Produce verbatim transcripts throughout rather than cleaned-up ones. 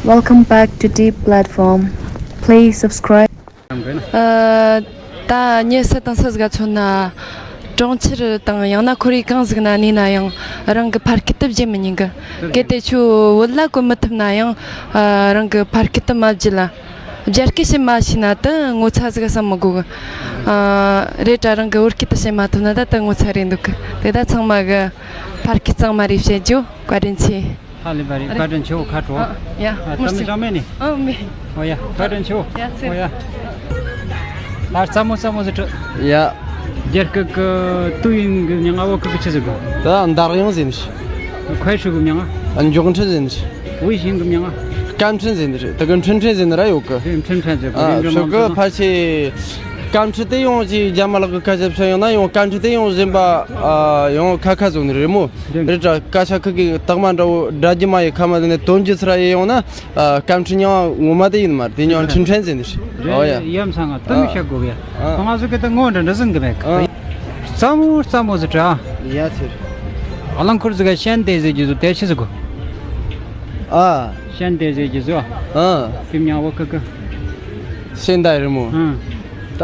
Welcome back to Deep Platform. Please subscribe. ཨ། ད་མྱི་སུ་དང་སུ་ཟིག་ག་མཚོན་ན། གྲོང་ཁྱེར་དང་ཡང་ན་ཁོར་ཡུག་གང་ཟིག་ན་གནས་ན་ཡང་རང་གི་ཕ་སྐད་དེ་བརྗེད་མི་ཉན་གི། གལ་ཏེ་ཁྱོད་བོད་ལྭ་གོན་མི་ཐུབ་ན་ཡང་། ཨ། རང་གི་ཕ་སྐད་དེ་མ་བརྗེད་ལ། རྒྱ་སྐད་བཤད་མ་ཤེས་ན་དེ་ངོ་ཚ་ཟིག་བསམ་མི་དགོས་གི། ཨ། རེད་དྲ་རང་གི་བོད་སྐད་དེ་བཤད་མ་ཐུབ་ན་ད་དེ་ངོ་ཚ་རེད་འདུག་གི། དེ་ད་ཚང་མ་གི་ཕ་སྐད་གཙང་མ་རེ་བཤད་རྒྱུ་བཀའ་དྲིན་ཆེ། ཧ་ལས་པ་རེད། བཀའ་དྲིན་ཆེ་བོ། ཁ་དྲོ། ཨ། ཡ། ཨ། མི་ཚང་མ་སྐྱོན་མེད་ནི། ཨ། མེད། ཨོ་ཡ། བཀའ་དྲིན་ཆེ་བོ། ཡ། ཚེ། ཨོ་ཡ། ད་རྩ་མོ་རྩ་མོ་ཟིག་དྲི། ཡ། རྒྱ་སྐད་གི་དུས་ཡུན་གི་མྱིང་ང་བོད་སྐད་གི་ཆི་ཟིག་གོ། ད་འདར་དབྱངས་ཟེར་ནི། ཁོའི་ཧྲུའུ་གི་མྱིང་ང་། ཨ། མགྱོགས་འཕྲིན་ཟེར་ནི། ཝེ་ཞིང་གི་མྱིང་ང་། སྐད་འཕྲིན་ཟེར་ནི་རེད། དེ་གི་འཕྲིན་ཕྲན་ཟེར་ནི་ར་ཡོད་གི། རེད། འཕྲིན་ཕྲན་ཟེར་གོ། ཨ། རེད། འགྲོ་ཕྱོགས་མང་གི་ཚོ་ཕལ་ཆེར་སྐད་འཕྲིན་དེ་ཡང་ཅིག་རྒྱ་མ་ལག་གི་སྐད་ཆ་བཤད་ཡོང་ན་ཡང་སྐད་འཕྲིན་དེ་ཡང་གཞན་པ། ཨ། ཡང་ཁ་ཁ་བཟོ་ནི་རེད་མོ། རེད། རེད་དྲ་སྐད་ཆ་ཁུ་གི་དག་མ་འདྲ་བོ་སྒྲ་རྒྱུ་མ་ཡི་ཁ་མ་དེ་ནས་དོན་རྒྱུ་ཚུ་ར་ཡི་ཡོང་ན། ཨ། སྐད་འཕྲིན་ཡང་ངོ་མ་དེ་ཡིན་མ་རེད། དེ་ཡང་འཕྲིན་ཕྲན་ཟེར་ནི་རེད། ཨོ་ཡ། རེད། ཡ་མཚན་ང་དུ་མི་ཤ་གོ་གི་ཡ། ཨ། ང་ཚོ་གི་ད་ངོ་འདྲ་འདྲ་ཟིན་གི་མེད་གི། ཨ། རྩ་མོ་རྩ་མོ་ཟིག་དྲི། ཡ། ཚེ། རླངས་འཁོར་ཟིག་ག་ཤན་ཏེ་ཟེར་རྒྱུ་ཟོ་དེ་ཆི་ཟིག་གོ། ཨ། ཤན་ཏེ་ཟེར་རྒྱུ་ཟོ། ཨ། དེ་མྱིང་བོད་སྐད་གི། ཤན་ཏེ་རེད་མོ། ཨ། ད་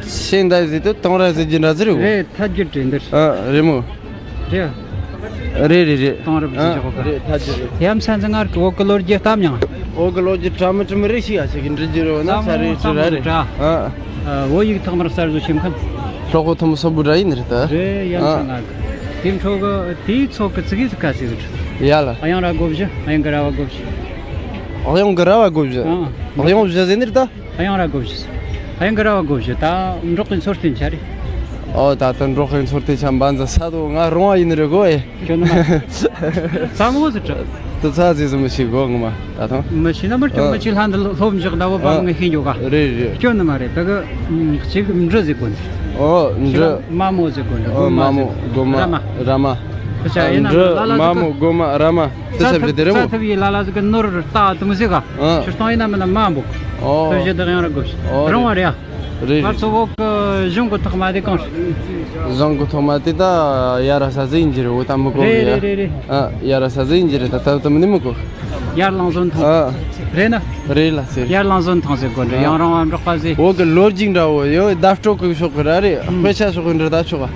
ཤན་ཏེ་ཟེར་དུས་དང་ར་ཟེར་རྒྱུ་འདྲ་ཟིག་རེད་གོ། རེད། ཐད་རྒྱུ་དྲན་འདིར། ཨ། རེད་མོ། རེད། རེད་རེད་རེད། དང་ར་ཟེར་གོ་ག། ཨ། རེད། ཐད་རྒྱུ་རེད། ཡ་མཚན་ཟིག་ང་ར་གི་བོད་གི་ལོ་རྒྱུས་ལྟ་མྱང་། བོད་གི་ལོ་རྒྱུས་དྲ་མི་དྲི་མི་རེ་ཞིག་ཡ་ཞིག་གི་འབྲི་རྒྱུ་རེད་བ་ན། ས་རེད་དྲི་ར་རེད། ཨ། ཨ། བོད་ཡིག་ཐོག་མར་གསར་བཟོ་བྱེད་མཁན། སློབ་གོ་ཐོན་མི་སོ་བུ་ར་ཡིན་རེད་ད། རེད། ཡ་མཚན་ང་གི་དེའི་འཕྲོ་གི་དེའི་ཚོགས་གི་ཙི་གེ་ཟིག་ག་ཟིག་རེད། ཡ་ལ། ཨ། གཡང་ར་སྒོ་བཞི། ཨ། གཡང་གི་ར་བ་སྒོ་བཞི། གཡང་གི་ར་བ་སྒོ་བཞི། ཨ། གཡང་བཞི་ཟེར་ནི་རེད་ད། གཡང་ར་སྒོ་བཞི། གཡང་གི་ར་བ་སྒོ་བཞི། ད་འབྲོག་གི་མཚོ་རྟེན་ཆ་རེད། ཨོ། ད་ད་འབྲོག་གི་མཚོ་རྟེན་ཆ་འབའ་འཛི་ས་དོ་ང་རོང་བ་ཡིན་ནི་རེད་གོ་ཨེ། ཁྱོད་ནི་མ། ཙམ་གོ་ཟི་དྲི། དུ་ཚ་ཟི་ཟི་མི་ཤེས་གོ་ངོ་མ་ད་དང་། མི་ཤེས་ན་མི་སྐྱོ། ཨ། མི་ཆེ་ལྷ་འདི་སློབ་འཇོག་ད་བོ་བ། ཨ། ངི་ཤེས་འཇོག་ག། རེད་རེད། སྐྱོ་ནི་མ་རེད། ད་གི་གཅིག་འབྲི་ཟི་གོ་ནི། ཨོ། འབྲི། མ་མོ་ཟི་གོ་འབྲི། ཨོ། གོ་མ་མ་མོ། ཟི། གོ་མ། ར་མ། ར་མ། ཁོ་ཆ་ཡིན་ན་འབྲི། ལ་ལ་ཟི་མ་གི་མོ། གོ་མ། ར་མ། དེ་ས་བྲི་དེ་རེད་མོ། ས་ཐབ་ཡི་ལ་ལ་ཟི་གི་ནོར་རྟ་དུ་མི་ཟི་ག། ཨ། ཕྱིར་གཏོང་ཡིན་ན་མིན་ན་མ་འབུག། ཨོ། ཁོ་བཞི་དག་ཡང་ར་གོ་ཤི། ཨོ། རང་བ་རེད། རེད་ང་རེད། ཚོ་བོད་གི་གཞུང་གི་ཐོག་མ་དེ་གང་རེད། གཞུང་གི་ཐོག་མ་དེ་ད་ཡ་ར་ས་ཟི་ཡིན་གྱི་རེད། འོ་ད་མི་གོ་གི་ཡ། རེད་རེད་རེད། ཨ། ཡ་ར་ས་ཟི་ཡིན་གྱི་རེད། ད་ད་ད་མི་ནི་མི་གོ། ཡར་ལང་ཟོན་ཐང་། ཨ། རེད་ན། རེད་ལ་ཟེར། ཡར་ལང་ཟོན་ཐང་ཟེར་གོ་འདྲ། ཨ། ཡང་རང་བ་འབྲོག་པ་ཟེར། བོད་གི་ལོ་རྒྱུས་འདྲ་བོ་ཡོད། བརྡ་སྤྲོད་གི་ཕྱོགས་གི་ར་རེད། ཨ། དཔེ་ཆ་ཕྱོགས་གི་འདྲ་ད་ཆོག་ག།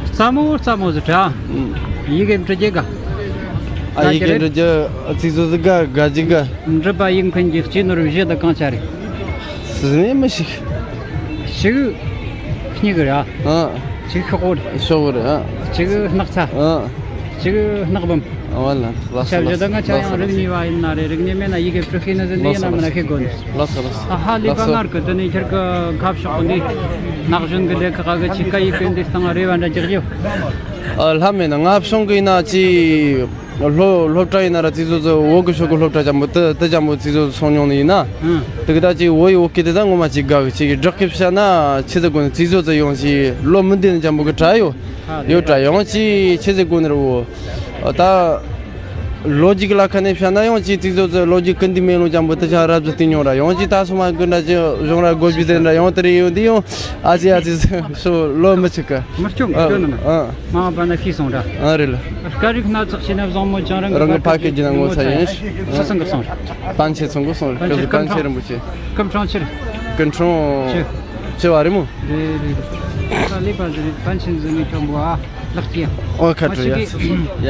རྩ་མོ་རྩ་མོ་ཟི་དྲི། ཨ། ཡི་གེ་འབྲི་རྒྱུ་ག། ཨ། ཡི་གེ་འབྲི་རྒྱུ་ཚིག་ཟོ་ཟི་ག་ག་ཅི་ག། འབྲི་པ་ཡིག་འཕེན་གྱི་སྤྱི་ནོར་བཞི་དང་གང་ཆ་རེད། སུ་ནས་མི་ཤིག། ཤིག། སྙིགས་ར། ཨ། ཅིག་ཤོག་བུ་རེད། ཤོག་བུ་རེད། ཨ། ཅིག་སྣག་ཚ། ཨ། ཅིག་སྣག་བུམ། ཨ། ལ་ལ་ལ། ཤ་བཞི་དང་ང་ཆ་ཡང་རིག་གནས་བ་ཡིན་ན་རེད། རིག་གནས་མེད་ན་ཡི་གེ་བྲི་ཤེས་ན་ཟིན་ཡིན་ན་མིན་ན་ཤེས་དགོས་ནས། ལགས་སོ་ལགས་སོ། ཨ་ཧ། ལས་པ་ལགས་སོ། ངར་གི་དེ་ནས་ཁྱེར་གི་ཁ་ཕྱོགས་འདི་ནག་གཞོན་གི་ལས་ཁག་གི་ཆི་ཀ་ཡི་གི་འདི་སྟེང་རེ་བ་འདྲ་རྒྱག་རྒྱུ། ཨ། ལྷ་མེད་ན་ང་བྱུང་གི་ཡིན་ན་ཅི། སློབ་སློབ་གྲྭ་ཡིན་ན་ར་ཙི་ཙོ་ཙི་བོད་གི་ཤོག་གི་སློབ་གྲྭ་ཅན་པོ་དེ་དེ་ཅན་པོ་ཙི་ཙོ་ཙི་སོང་མྱོང་ནི་ཡིན་ན། ཨང་། དེ་གི་ད་ཅི་བོད་ཡི་བོད་སྐད་དེ་ད་ངོ་མ་ཅི་དགའ་གི། ཅི་གི་སྦྲག་གི་བཤད་ན་ཆི་ཟེར་གོ་ནི། ཙི་ཙོ་ཙི་ཡོང་ཅི་བློ་མི་བདེ་ནི་ཅན་པོ་གི་དྲ་ཡོད། ཡོད་དྲ་ཡོང་ཅི་ཆི་ཟེར་གོ་ནི་རེད་བོ། ད་ལོ་རྒྱུས་ལ་ཁ་ནས་བཤད་ན་ཡོང་ཅི་ཙི་ཙོ་ཙི་ལོ་རྒྱུས་ཀུན་འདི་མེད་ལོ་ཅན་པོ་དེ་ཅང་རབ་ཟི་བསྟན་མྱོང་ར། ཡོང་ཅི་ད་སོ་མ་ཀུན་འདྲ་ཅི་གཞུང་ར་གོ་བི་དེ་འདྲ་ཡོང་དེ་རེ་ཡོང་དེ་ཡོང་། ཨ་ཙི་ཨ་ཙི་ཟེར་ཤོ་ལོ་མི་ཆུག་ག། མི་སྐྱོང་གི། ཨ། སྐྱོན་ནི་མ། ཨ། མ་འོངས་པ་ན་ཤེས་སོང་ར། ཨ། རེད་ལ། སྐད་རིགས་སྣ་ཚོགས་ཤེས་ན་བཟང་མོ་བྱུང་རང་གི། རང་གི་ཕ་སྐད་ཀྱི་ནང་ངོ་ཚ་ཡིན། ཆི་ཚང་གི་སོང་ར། པཎ་ཆེན་ཚང་གི་སོང་ར། སྐུ་པཎ་ཆེན་རིན་པོ་ཆེ། སྐུ་འཕྲེང་ཕྱིར། སྐུ་འཕྲེང་ཕྱིར་བ་རེད་མོ། རེད་རེད། ད་ལས་པ་ཟེར་རེད། པཎ་ཆེན་ཟེར་ནས་ཁྱོད་འབོ་ཨ། ལགས་ཀྱི། ཨོ་ཁ་དྲོ་ཡ། ཡ།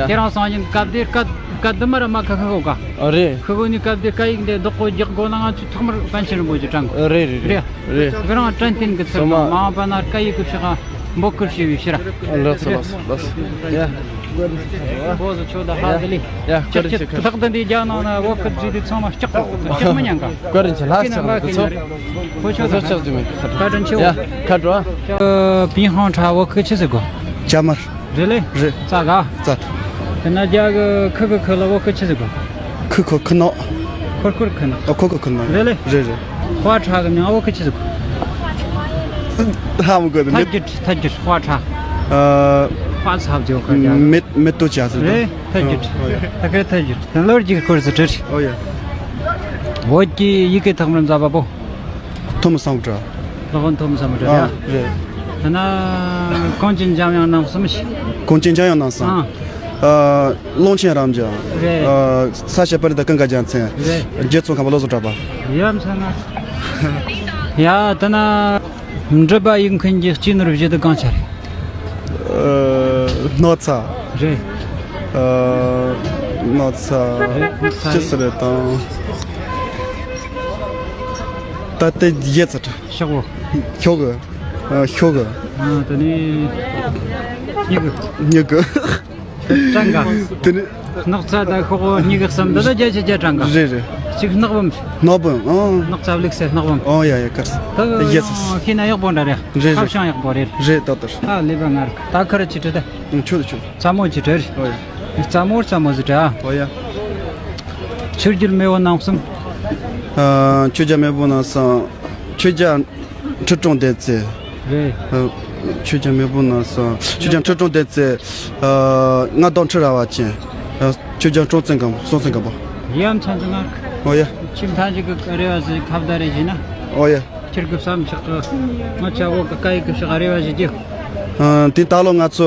ཁྱེད་རང་སང་ཉིན་སྐབས་དེ་སྐད་སྐད་དུ་མ་ར་མ་ཁ་ཁ་གོ་ག། ཨ། རེད། ཁུ་གོ་ནི་སྐབས་དེ་སྐད་ཡིག་འདི་བདག་པོ་རྒྱག་དགོས་ན་ང་ཚོ་ཐོག་མར་པཎ་ཆེན་རིན་པོ་ཆེ་དྲན་དགོས། རེད་རེད་རེད། རེད། རེད། ཁྱེད་རང་དྲན་རྟེན་གི་ཚུལ་སོ་མ། དང་མ་འོངས་པ་ན་སྐད་ཡིག་གི་ཕྱོགས་འབོད་སྐུལ་བྱས་པའི་ཕྱིར། ལགས་སོ་ལགས་སོ་ལགས་སོ། ཡ། བོ་ཟོ་ཆོ་ད་ཧ་ཟི་ལི། ཡ། བཀའ་དྲིན་ཆེ། ལྷག་ཏུ་འདི་རྒྱ་ནང་ན་བོད་ཁུལ་བརྗིད་དེ་ཚང་མ་སྐྱག་པོ་སྐྱག་མི་ཉན་ག། བཀའ་དྲིན་ཆེ། ལྷ་ཆགས་འདི་ཚོ། ཁོ་ཆོ་ཚོ་ཆགས་རྒྱུ་མེད། བཀའ་དྲིན་ཆེ། ཡ། ཁ་དྲོ། པིན་ཧང་ཁྲ་བོད་ཁུལ་ཆི་ཟེར་གོ། ཇ་དམར། རེད་ལེ། རེད། ཙ་ག། ཙ། དེ་ན་རྒྱ་གི་ཁུ་གི་ཁུ་ལ་བོད་ཁུལ་ཆི་ཟེར་གོ། ཁུ་ཁོ་ཁུ་ནོ། ཁོར་ཁོར་ཁུ་ནོ། ཨ། ཁོ་ཁོ་ཁུ་ནོ། རེད་ལེ། རེད་རེད། ཧྭ་ཁྲ་གི་མིང་བོད་ཁུལ་ཆི་ཟེར་གོ། ཧ་མི་གོ་དེ་མེད། ཐ་སྒྱུར་ཐ་སྒྱུར་ཧྭ་ཁྲ། ཨ། ཧྭ་ཚ་བ་ཇོ་ཁ་རྒྱ་གི། མེད་མེད་དོ་ཅ་ཟེར་དོ། རེད། ཐ་སྒྱུར། ཨོ་ཡ། ཐ་སྒྱུར་ཐ་སྒྱུར། དེ་ལོར་གྱི་སྐོར་ཟེར་དྲི། ཨོ་ཡ། བོད་ཀྱི་ཡི་གེ་ཐོག་མར་འཛབ་པ་པོ། ཐོན་མི་སམ་བྷོ་ཊ། སློབ་དཔོན་ཐོན་མི་སམ་བྷོ་ཊ། ཨ། རེད། རེད། ད་ན་གངས་ཅན་འཇམ་དབྱངས་རྣམ་གསུམ་ཞིག། གངས་ཅན་འཇམ་དབྱངས་རྣམ་གསུམ། ཨ། ཨ། ཀློང་ཆེན་རབ་འབྱམས། རེད། ཨ། ས་སྐྱ་པཎྜི་ཏ་ཀུན་དགའ་རྒྱལ་མཚན། རེད། རྒྱལ་ཚོགས་མཁན་པོ་བློ་བཟང་གྲགས་པ། ཡ་མཚན་ན། ཡ་ད་ན། འགྲུལ་པ་ཡིག་མཁན་གྱི་སྤྱི་ནོར་བཞི་དེ་གང་ཆ་རེད། ཨ། སྣག་ཚ། རེད། ཨ། སྣག་ཚ། རེད། སྣག་ཚ་ཅི་རེད། ཟེར་རེད་དང་། ད་ལྟའི་རྒྱལ་ཚ་གྲགས། ཤོག་གོ། ཤོག་གོ། ཨ། ཤོག་གོ། ཨ། དེ་ནས་སྨྱུ་གུ། སྨྱུ་གུ། གྲངས་ཀ། དེ་ནི། སྣག་ཚ་དང་ཤོག་གོ་སྨྱུ་གུ་གསུམ་འདི་ད་བརྒྱ་ཆ་བརྒྱ་གྲངས་ཀ། རེད་རེད། གཅིག་སྣག་བུམ། སྣག་བུམ། ཨང་། སྣག་ཚ་བླུགས་སའི་སྣག་བུམ། ཨང་། ཡ་ཡ། གར་སོང་། ད་ཡ་ཡ། ཤེས་ན་ཡག་པོ་འདྲ་རེད། རེད་རེད། ཁ་བྱང་ཡག་པོ་རེད། རེད། ད་ལྟར། ཨ། ལེ་བ་ངར་ད་ཁར་ཅི་དྲི་ད། ཨང་། ཆོད་ཆོད། རྩ་མོ་ཅི་དྲི། ཨོ་ཡ། རྩ་མོ་རྩ་མོ་ཟི་དྲི། ཨོ་ཡ། ཆོས་རྒྱལ་མེས་པོ་རྣམ་གསུམ། ཨ། ཆོས་རྒྱལ་མེས་པོ་རྣམ་གསུམ། ཆོས་རྒྱལ། ཁྲི་སྲོང་ལྡེ་བཙན། རེད། ཨ། ཆོས་རྒྱལ་མེས་པོ་རྣམ་གསུམ། ཆོས་རྒྱལ་ཁྲི་སྲོང་ལྡེ་བཙན། ཨ། མངའ་བདག་ཁྲི་རལ་པ་ཅན། ཨ། ཆོས་རྒྱལ་སྲོང་བཙན་སྒམ། སྲོང་བཙན་སྒམ་པོ། ཡ་མཚན་ཅི་ང་། ཨོ་ཡ། ཁྱིམ་ཐང་ཅིག་གི་རེ་བ་ཟིག་ཁ་བརྡ་རེ་བྱས་ན། ཨོ་ཡ། ཁྱེད་ཀྱི་བསམ་ཆག་གི་ང་ཆ་བོ་གི་སྐད་ཡིག་གི་ཕྱོགས་རེ་བ་བྱེད་རྒྱུ། ཨ། དེ་ད་ལོ་ང་ཚོ་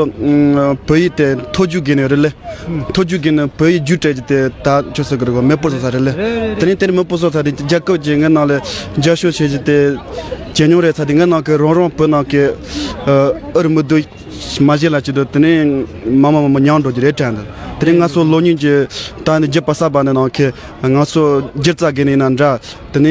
བོད་ཡིག་དེ་མཐོ་རྒྱུགས་དགོས་ནི་རེད་ལེ། མཐོ་རྒྱུགས་ཀྱི་ནི་བོད་ཡིག་རྒྱུགས་སྤྲད་ཀྱི་དེ་ད་ཁྱོད་ཟེར་གི་རེད་གོ། མེད་པོ་བཟོ་ས་རེད་ལེ། རེད་རེད་རེད། དེ་ནས་དེ་ནས་མེད་པོ་བཟོ་ས་དེ་རྒྱལ་ཁབ་ཀྱི་ངའི་ནང་ལ་རྒྱབ་སྐྱོར་བྱེད་ཀྱི་དེ་ཇེ་ཉུང་རེད་ས། དེ་ངའི་ནང་གི་རང་རང་བོད་ནང་གི་ཨུ་རུ་མི་སྡུག་མ་བྱེད་ལ་ཅི་དོ། དེ་ནས་མ་མ་མ་མ་ཉམས་འགྲོ་གི་རེད་དྲན་འདུག། དེ་ནས་ང་ཚོ་ལོ་ཉུང་གི་ད་ནི་རྒྱུད་པ་གསར་པ་ནི་ནང་གི་ང་ཚོ་སྒྱུ་རྩལ་གི་ནི་ཡིན་ན་འདྲ། དེ་ནས་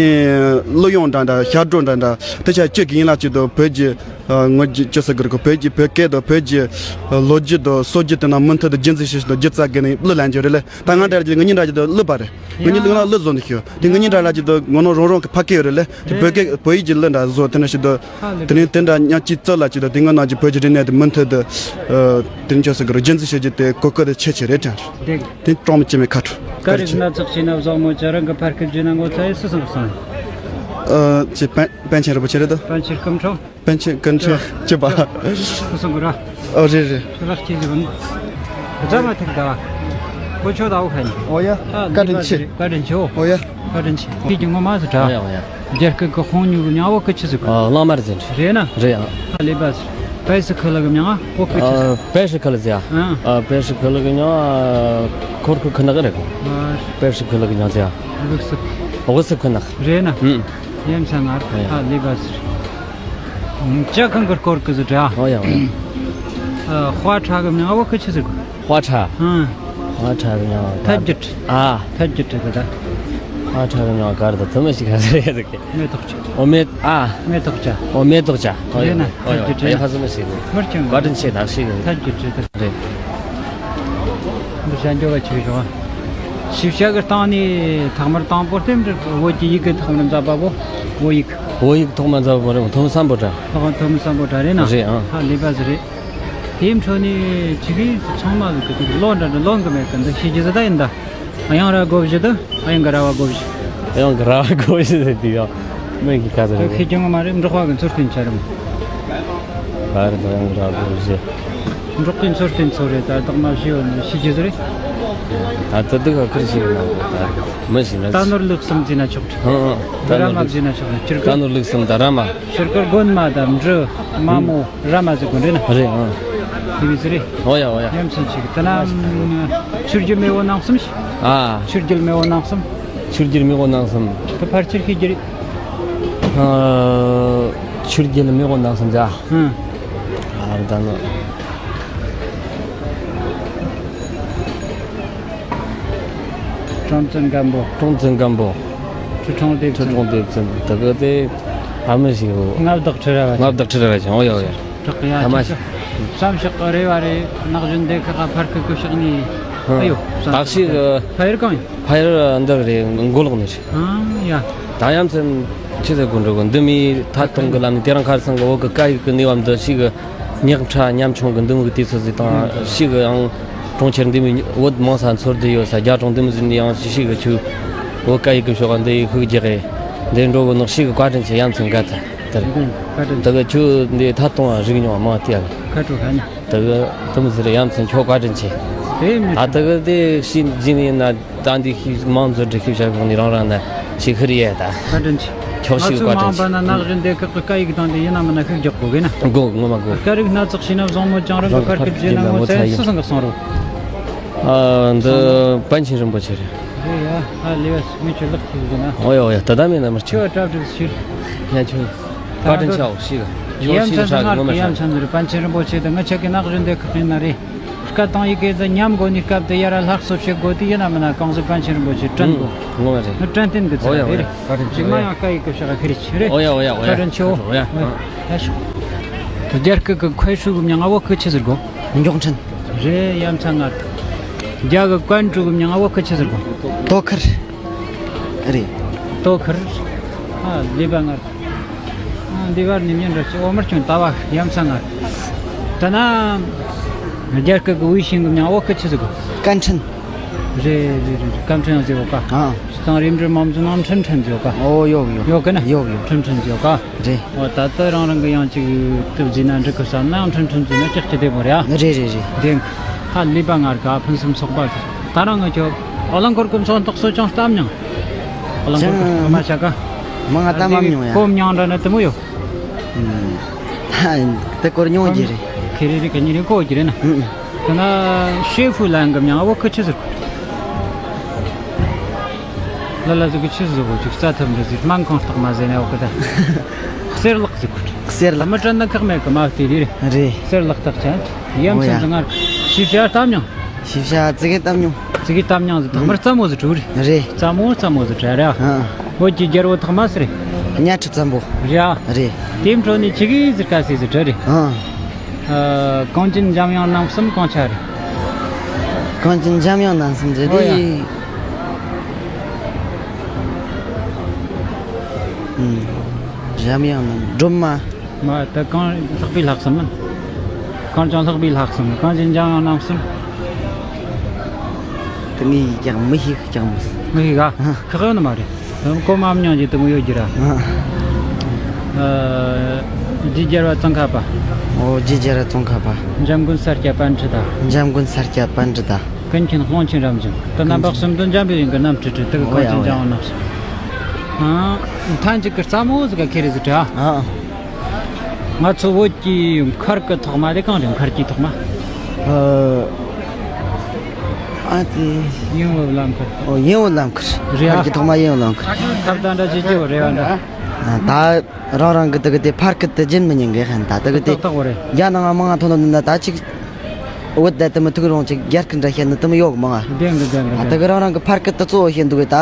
གླུ་དབྱངས་འདྲ་འདྲ། ཞབས་བྲོ་འདྲ་འདྲ། དེ་ཆ་ཅི་གི་ཡིན་ལ་ཅི་དོ། བོད་ཀྱི་ཨ། ངོ་རྒྱུ་ཅི་ཟེར་གི་རེད་གོ། བོད་ཀྱི་བོད་སྐད་དང་བོད་ཀྱི་ཨ། ལོ་རྒྱུས་དང་སྲོལ་རྒྱུན་དེ་ན་མུ་མཐུད་དུ་རྒྱུན་འཛིན་བྱེད་བཞིན་དུ་སྒྱུ་རྩལ་གི་ནི་གླུ་ལེན་རྒྱུ་རེད་ལེ། ད་ང་འདྲ་རྒྱུ་ངེད་གཉིས་འདྲ་རྒྱུ་དང་གླུ་པ་རེད། ངེད་གཉིས་གླུ་ན་གླུ་བཟོ་ནི་ཤོད། དེ་ངེད་གཉིས་འདྲ་ལ་རྒྱུ་དང་ངོ་ནོ་རང་རང་གི་ཕ་སྐད་ཡོད་རེད་ལེ། དེ་བོད་སྐད་བོད་ཡིག་གི་གླུ་འདྲ་བཟོ། དེ་ན་ཞིག་དང་དེ་ནས་དེ་འདྲ་མཉམ་གཅིག་བཙལ་ལ་ཅི་དང་དེ་ངོ་ན་གྱི་བོད་ཀྱི་རིག་གནས་དེ་མུ་མཐུད་དུ་ཨ། དེ་ནི་ཅི་ཟེར་གི་རེད། རྒྱུན་འཛིན་བྱེད་རྒྱུ་དེ་གོ་སྐབས་དེ་ཆེ་ཆེ་རེད་དྲན། དེ་དེ་གྲོང་མི་སྐྱེ་མེད་ཁ་ཕྲོ། བཀའ་རིག་སྣ་ཚོགས་བྱས་ན་བཟང་མོ་ཅི་རང་གི་ཕར་སྐད་བརྗོད་ན་ངོ་ཚ་ཡི་སུ་སང་སང་། ཨ། ཅི་པཎ་པཎ་ཆེན་རིན་པོ་ཆེ་རེད་དོ། པཎ་ཆེན་སྐུ་ཕྲེང་། པཎ་ཆེན་སྐུ་ཕྲེང་བཅུ་པ། སྐུ་གསུང་གི་ར། ཨོ་རེད་རེད། ལགས་ཀྱི་ལི་བུན། རྫ་མ་ཐིག་ད། གོ་ཆོད་ད་འོ་ཁན། ཨོ་ཡ། ཨ། བཀའ་དྲིན་ཆེ། བཀའ་དྲིན་ཆེ་འོ། ཨོ་ཡ། བཀའ་དྲིན་ཆེ། ཁྱེད་ཀྱི་ངོ་མ་ཟིག་ད། ཨོ་ཡ་ཨོ་ཡ། རྒྱལ་ཁབ་ཀྱི་དཔོན་གཉིས་ཀྱི་མྱིང་བོ་ཀི་ཆི་ཟིག་གོ། ཨ། གླང་དམར་ཟེར། རེད་ན། རེད་ཨ། ཨ་ལེ་བས། པེ་སི་ཁི་ལ་གི་མྱིང་ཨ་བོ་ཀི་ཆི་ཟིག། ཨ། པེ་སི་ཁི་ལ་ཟེར་ཨ། ཨ། པེ་སི་ཁི་ལ་གི་མྱིང་ཨ། ཁོར་ཁུ་ཁི་ནག་རེད་གོ། ཨ། པེ་སི་ཁི་ལ་གི་མྱིང་ཟེར་ཨ། བུག་སི། བུག་སི་ཁི་ནག། རེད་ན། ཨུམ། ཡན་ས་ངར། ཨ་ཡ། ཨ་ལེ་བས། ཅ་གང་གི་སྐོར་གི་ཟིག་ད། ཨོ་ཡ་ཨོ་ཡ། ཨ། དཔའ་ཁྲ་གི་མྱིང་བོ་ཀི་ཆི་ཟིག་གོ། དཔའ་ཁྲ། ཨ། དཔའ་ཁྲ་གི་མྱིང་བོ་ཐལ་རྒྱུད། ཨ། ཐལ་རྒྱུད་དེ་ད། དཔའ་ཁྲ་གི་མྱིང་བོ་ག་རེ་ད་ཐུ་མི་ཞིག་ག་ཟེར་ཡ་ཟིག་གི། མེ་ཏོག་ཅན། ཨོ་མེ། ཨ། མེ་ཏོག་ཅན། ཨོ་མེ་ཏོག་ཅན། ཨོ་ཡ། རེད་ན། ཨོ་ཡ། ཐལ་རྒྱུད་དེ་ཨེ་ཧ་ཟི་མི་ཞིག་གི། མར་ཅན་བཀའ་དྲིན་ཆེ་ད་ཞིག་གི། ཐལ་རྒྱུད་དེ་ད། རེད། འདི་བྱ་འགྱོ་བ་ཆེ་ཞོ། ཞིབ་བཤད་གི་སྟེང་ནས་ཐོག་མར་དང་པོ་རྟེན་འབྲེལ་བོད་ཀྱི་ཡི་གེ་ཐོག་མར་མཛད་པ་བོ་བོད་ཡིག། བོད་ཡིག་ཐོག་མར་མཛད་པ་རེད། ཐོན་མི་སམ་བྷོ་ཊ། ལྷག་ཐོན་མི་སམ་བྷོ་ཊ་རེད་ན། རེད་ཨང་། ཧ་ལས་པ་ཟིག་རེད། དེའི་འཕྲོ་ནས་ཅི་གི་ཚང་མ་གི་ལོ་འདྲ་འདྲ་ལོ་གི་མེད་གི་འདི་ཤེས་རྒྱུ་ཟིག་ད་ཡིན་ད། གཡང་ར་སྒོ་བཞི་དང་གཡང་གི་ར་བ་སྒོ་བཞི། གཡང་གི་ར་བ་སྒོ་བཞི་ཟེར་དུས་ཡང་མིག་གི་ཁ་ཟེར་རེད། ཤེས་ཀྱང་མ་རེད། འབྲོག་པ་གི་མཚོ་སྟོན་ཆ་རེད། ག་རེ་དང་གཡང་གི་ར་བ་སྒོ་བཞི། འབྲོག་པའི་མཚོ་སྟོན་ཚོ་རེད། ད་བདག་མ་ཞིག་ཡོད་ནི་ཤེས་ཀྱི་ཟེར་རེད། ད་ད་དུ་ག་ཁུར་ཞིག་ཡོད་ན་ད་མི་ཞིག་ན་རྟ་ནོར་ལུག་གསུམ་ཟེར་ན་ཆོག་གི། ཧང་ཧང་། ར་མ་ཟེར་ན་ཆོག་གི། ཆིར་རྟ་ཀ་ནོར་ལུག་གསུམ་དང་ར་མ། ཆིར་ཀར་དགོན་མ་དང་འབྲུ་མ་མོ། ར་མ་ཟེར་དགོན་རེད་ན། རེད་ཨང་། དེ་མི་ཟེར་རེད། ཨོ་ཡ་ཨོ་ཡ། ཡ་མཚན་ཆེ་གི། ད་ན་ཆུར་རྒྱུ་མེ་བོ་ནང་གསུམ་ཞིག། ཨ། ཆུར་རྒྱུ་མེ་བོ་ནང་གསུམ། ཆུར་རྒྱུ་མེ་བོ་ནང་གསུམ། ད་ཕར་ཆིར་ཁི་རྒྱུ་རེད། ཨ། ཆུར་རྒྱུ་མེ་བོ་ནང་གསུམ་ཟེར། ཧུམ། ཨ་ར་ད་ནོ། སྲོང་བཙན་སྒམ་པོ། སྲོང་བཙན་སྒམ་པོ། ཁྲི་སྲོང་ལྡེ་བཙན། ཁྲི་སྲོང་ལྡེ་བཙན་དེ་ག་དེ་ཨ་མི་ཞིག་རེད། མངའ་བདག་ཁྲི་རལ་པ། མངའ་བདག་ཁྲི་རལ་པ་ཅན། ཨོ་ཡ་ཨོ་ཡ། དྲག་ཡ་ཐ་མ་ཅིག་ཞིག་བསམ་ཤག་གི་རེ་བ་རེད། ནག་གཞོན་སྡེ་ཁག་ག་ཕར་ཁུ་ཁུ་ཤག་ནི། ཧུ། ཨ་ཡོ། བསམ་ཤག་གི་ཕ་ཡུལ་གང་ཡིན། ཕ་ཡུལ་འདི་རེད། མགོ་ལོག་ནས་རེད། ཨང་ཡ། ད་ཡ་མཚན་ཆི་ཟེར་དགོས་འགྲོ་གི། འདི་མི་ཐད་གཏོང་གི་ལམ་ནས་དེ་རིང་ཁ་སང་གི་བོད་གི་སྐད་ཡིག་གི་གནས་བབ་འདི་ཞིག་གི་ཉག་ཕྲ་ཉམ་ཆུང་གི་འདི་མོ་གི་དུས་ཚོད་ཟིག་དང་། ཞིག་གི་ཡང་གྲོང་ཁྱེར་འདི་མོ་བོད་མང་ས་འཚོལ་བསྡད་ཡོད་ས། རྒྱ་གྲོང་འདི་མོ་ཟིག་ནས་ཡང་ཞིག་གི་ཆུ་བོད་སྐད་ཡིག་གི་ཕྱོགས་འདི་ཡི་ཤུགས་རྒྱག་གི་འདི་འགྲོ་གི་ནོ། ཞིག་གི་བཀའ་དྲིན་ཆེ། ཡ་མཚན་འགའ་ཐལ་དེ་རེད། ད་གི་ཆུ་འདི་ཐད་གཏོང་བ་རིག་མྱོང་མང་དེ་ཡ་གི། ཁ་དྲོ་ཁ་ནི། ད་གི་དུམ་ཟེར་ཡ་མཚན་ཁྱོད་བཀའ་དྲིན་ཆེ། དེ་མི། ད་ད་གི་དེ་ཤི་འཇིན་ཡིན་ན། ད་འདི་ཤི་མང་ཚོད་འདྲི་ཤི་བྱ་གོང་ནི་རང་རང་ན་ཤི་ཁི་རི་ཡ་ད། བཀའ་དྲིན་ཆེ། ཁྱོད་ཤི་ང་ཚོ་བཀའ་དྲིན་མང་པ་ཆེ། ན་ནག་གཞོན་སྡེ་ཁག་གི་སྐད་ཡིག་དང་དེ་ཡིན་ན་མིན་ན་ཤུགས་རྒྱག་དགོས་གི་ན། དགོས་ངོ་མ་དགོས། སྐད་རིགས་སྣ་ཚོགས་ཤེས་ན་བཟང་མོ་ཅང་རེད། རང་གི་ཕར་ཕར་སྐད་བརྗོད་ན་ངོ་ཚ་ཡི་སུ་སང་གི་སོང་རོགས། ཨ། འདི་པཎ་ཆེན་རིན་པོ་ཆེ་རེད། རེད་ཡ། ཨ་ལེ་བས་ངས་ཁྱོད་ལག་ཁྱེར་གི་ན། ཨོ་ཡ་ཨོ་ཡ། ད་ལྟ་མིན་ན་མར་ཁྱོད་ཁྱོད་གྲ་སྒྲིག་ཞུ། ཡ་ཁྱོད། བཀའ་དྲིན་ཆེའོ་ཤིག་ཡ་མཚན་ཞིག་ང་ངོ་མ་ཡ་ཤ་མཚན་ཟེར། པཎ་ཆེན་རིན་པོ་ཆེ་དང་ང་ཆ་གི་ནག་གཞོན་སྡེ་ཁག་ཡིན་ན་རེད། སྐད་དང་ཡི་གེ་དང་ཉམས་དགོས་ནི་སྐབས་དེ་ཡ་ར་ལྷག་བསུ་བྱེད་དགོས་དེ་ཡིན་ན་མིན་ན་གང་ཟེར། པཎ་ཆེན་རིན་པོ་ཆེ་དྲན་དགོས། ངོ་མ་རེད། ནི་དྲན་རྟེན་གི་ཚད་རེད། བཀའ་དྲིན་ཆེ། ཅིག་མ་ཡང་བཀའ་ཡི་སྐད་ཤ་ག་ཁེ་རེ་ཆེ་རེད། ཨོ་ཡ་ཨོ་ཡ་ཨོ་ཡ། བཀའ་དྲིན་ཆེའོ། ཨོ་ཡ། ཨོ་ཡ་ཤོག་རྒྱ་སྐད་གི་ཁོའི་ཧྲུའུ་གི་མྱིང་ང་བོད་གི་ཆི་ཟེར་གོ། མགྱོགས་འཕྲིན། རེད་ཡ་མཚན་ང་། རྒྱ་གི་ཀན་ཀྲུའུ་གི་མྱིང་ང་བོད་གི་ཆི་ཟེར་གོ། དོ་ཁུར། རེད། དོ་ཁུར། ཨ་ལེ་བ་ང་། ཨ་འདི་བར་ནི་མྱི་འདྲ་ཅིག་འོ་མར་ཁྱོད་ལྟ་བ་ཡ་མཚན་ང་། ད་ན། རྒྱ་སྐད་གི་ཝེ་ཤིང་གི་མྱིང་ང་བོད་གི་ཆི་ཟེར་གོ། བཀའ་འཕྲིན། རེད་རེད་རེད། བཀའ་འཕྲིན་ཡང་ཟེར་གོ་ཀ། ཨ། སྤྱི་བཏང་རིམ་གྲོ་མ་བཟོ་ན་འཕྲིན་འཕྲིན་ཟེར་གོ་ཀ། ཨོ་ཡོག་ཡོག་ཡོག་གི་ན། ཡོག་ཡོག་འཕྲིན་འཕྲིན་ཟེར་གོ་ཀ། རེད། ཨོ་ད་ལྟ་རང་རང་གི་ཡང་ཅིག་དུ་བཟོས་ན་འགྲིག་གི་བསམ་ན་ཡང་འཕྲིན་འཕྲིན་བཟོས་ན་ཅིག་ཅི་བདེ་མོ་རེད་ཨ། རེད་རེད་རེད། དེ་ཧ་ལས་པ་ང་དགའ་ཕུན་སུམ་ཚོགས་པ་ཟེར། ད་རང་ང་ཁྱོད་ཨོ་ལང་ཀོར་གི་ཚོགས་འདུ་གསོལ་ཅང་བཏབ་མྱོང་། ཨོ་ལང་ཀོར་གི་མ་བྱ་ག་མ་ང་བཏབ་མ་མྱོང་ཡ། གོམ་མྱོང་འདྲ་ནི་དེ་མོ་ཡོད། ཨུམ། དེ་སྐོར་མྱོང་གི་རེད། ཁེ་རེ་རེ་ག་ཉིན་རེ་གོ་གི་རེད་ན། ཨུམ། དེ་ན་ཤེ་ཧྥུ་ལན་གི་མྱིང་ང་བོད་གི་ཆི་ཟེར་གོ། ལ་ལ་ཟིག་གི་ཆི་ཟིག་གོ་ཅིག་རྩྭ་ཐུབ་འདྲ་ཟིག་སྨན་ཁང་རྟགས་མ་ཟེར་ནས་འོག་གི་ད། གསེར་ལག་ཟིག་གོ། གསེར་ལག་མི་དྲན་ན་ཁག་མེད་གི་མ་བལྟས་དེ་རེད། རེད། གསེར་ལག་རྟགས་ཅན། ཡ་མཚན་ཟིག་ང་ཞིབ་ཆ་བཏབ་མྱོང་། ཞིབ་ཆ་ཙི་གེ་བཏབ་མྱོང་། ཙི་གེ་བཏབ་མྱོང་ཟིག་ཐག་མར་རྩ་མོ་ཟིག་བྲུ་རེད། རེད། རྩ་མོ་རྩ་མོ་ཟིག་བྲ་ར། ཨ། བོད་ཀྱི་རྒྱལ་པོ་ཐོག་མ་ཟིག་རེད། གཉའ་ཁྲི་བཙན་པོ། ར། རེད། དེའི་འཕྲོ་ནས་ཆི་གི་ཟིག་དཀའ་སེ་ཟིག་བྲ་རེད། ཨ། ཨ། གངས་ཅན་འཇམ་དབྱངས་རྣམ་གསུམ་གང་ཆ་རེད། གངས་ཅན་འཇམ་དབྱངས་རྣམ་གསུམ་ཟེར་ཨོ་ཡ། དེ། ཨུམ། འཇམ་དབྱངས་རྣམ་སྒྲོལ་མ། མ་ད་གངས་ལྷག་པའི་ལྷག་བསམ་མིན། གངས་ཅན་ལྷག་པའི་ལྷག་བསམ་གངས་ཅན་འཇམ་དབྱངས་རྣམ་གསུམ། དེ་ངས་ཀྱང་མི་ཤེས་ཀྱང་མི། མི་ཤེས་ག་ཨ། ཁག་ཡོད་ནི་མ་རེད། གོ་མ་མྱོང་རྒྱུ་དེ་མོ་ཡོད་རྒྱུ་ར། ཨ། ཨ། རྗེ་རྒྱལ་བ་ཙོང་ཁ་པ། ཨོ་རྗེ་རྒྱལ་བ་ཙོང་ཁ་པ། འཇམ་མགོན་ས་སྐྱ་པཎྜི་ཏ། འཇམ་མགོན་ས་སྐྱ་པཎྜི་ཏ། ཀུན་མཁྱེན་ཀློང་ཆེན་རབ་འབྱམས། དེ་རྣམ་པ་གསུམ་དུ་འཇམ་པའི་དབྱངས་ཀྱི་རྣམ་སྤྲུལ་སྤྲུལ་དེ་གི་ཨོ་ཡ་གངས་ཅན་ཨོ་ཡ། འཇམ་དབྱངས་རྣམ་གསུམ། ཨ། མཐའ་མཇུག་གི་རྩ་མོ་ཟིག་ག་ཁེ་རེ་ཟིག་དྲ། ཨ། ང་ཚོ་བོད་ཀྱི་མཁར་གྱི་ཐོག་མ་དེ་གང་རེད། མཁར་གྱི་ཐོག་མ། ཨ། ཨ་ཙི། ཡིན་འོ་ལམ་ཁར། ཨོ་ཡིན་འོ་ལམ་ཁར། རེད་ཨ། ཕར་གྱི་ཐོག་མ་ཡིན་འོ་ལམ་ཁར། ཐབ་ད་འདྲ་ཅིག་ཅིག་རེད་བ་འདྲ། ད་རང་རང་གི་དེ་གི་དེ་ཕར་སྐད་དེ་རྒྱུན་མི་ཉན་གི་ཧན་ད་དེ་གི་དེ། ཏག་ཏག་རེད། རྒྱ་ནང་ང་མང་ང་ཐོན་ནོ་ནི་ད་ཅིག་བོད་ད་དེ་མི་ཐུག་རུང་ཅིག་རྒྱ་སྐད་འདྲ་བཤད་ནི་དེ་མི་ཡོད་གི་མང་ང་། བདེན་གི་བདེན་གི་ད་དེ་གི་རང་རང་གི་ཕར་སྐད་དེ་གཙོ་བོ་བཤད་འདུག་གི་ད།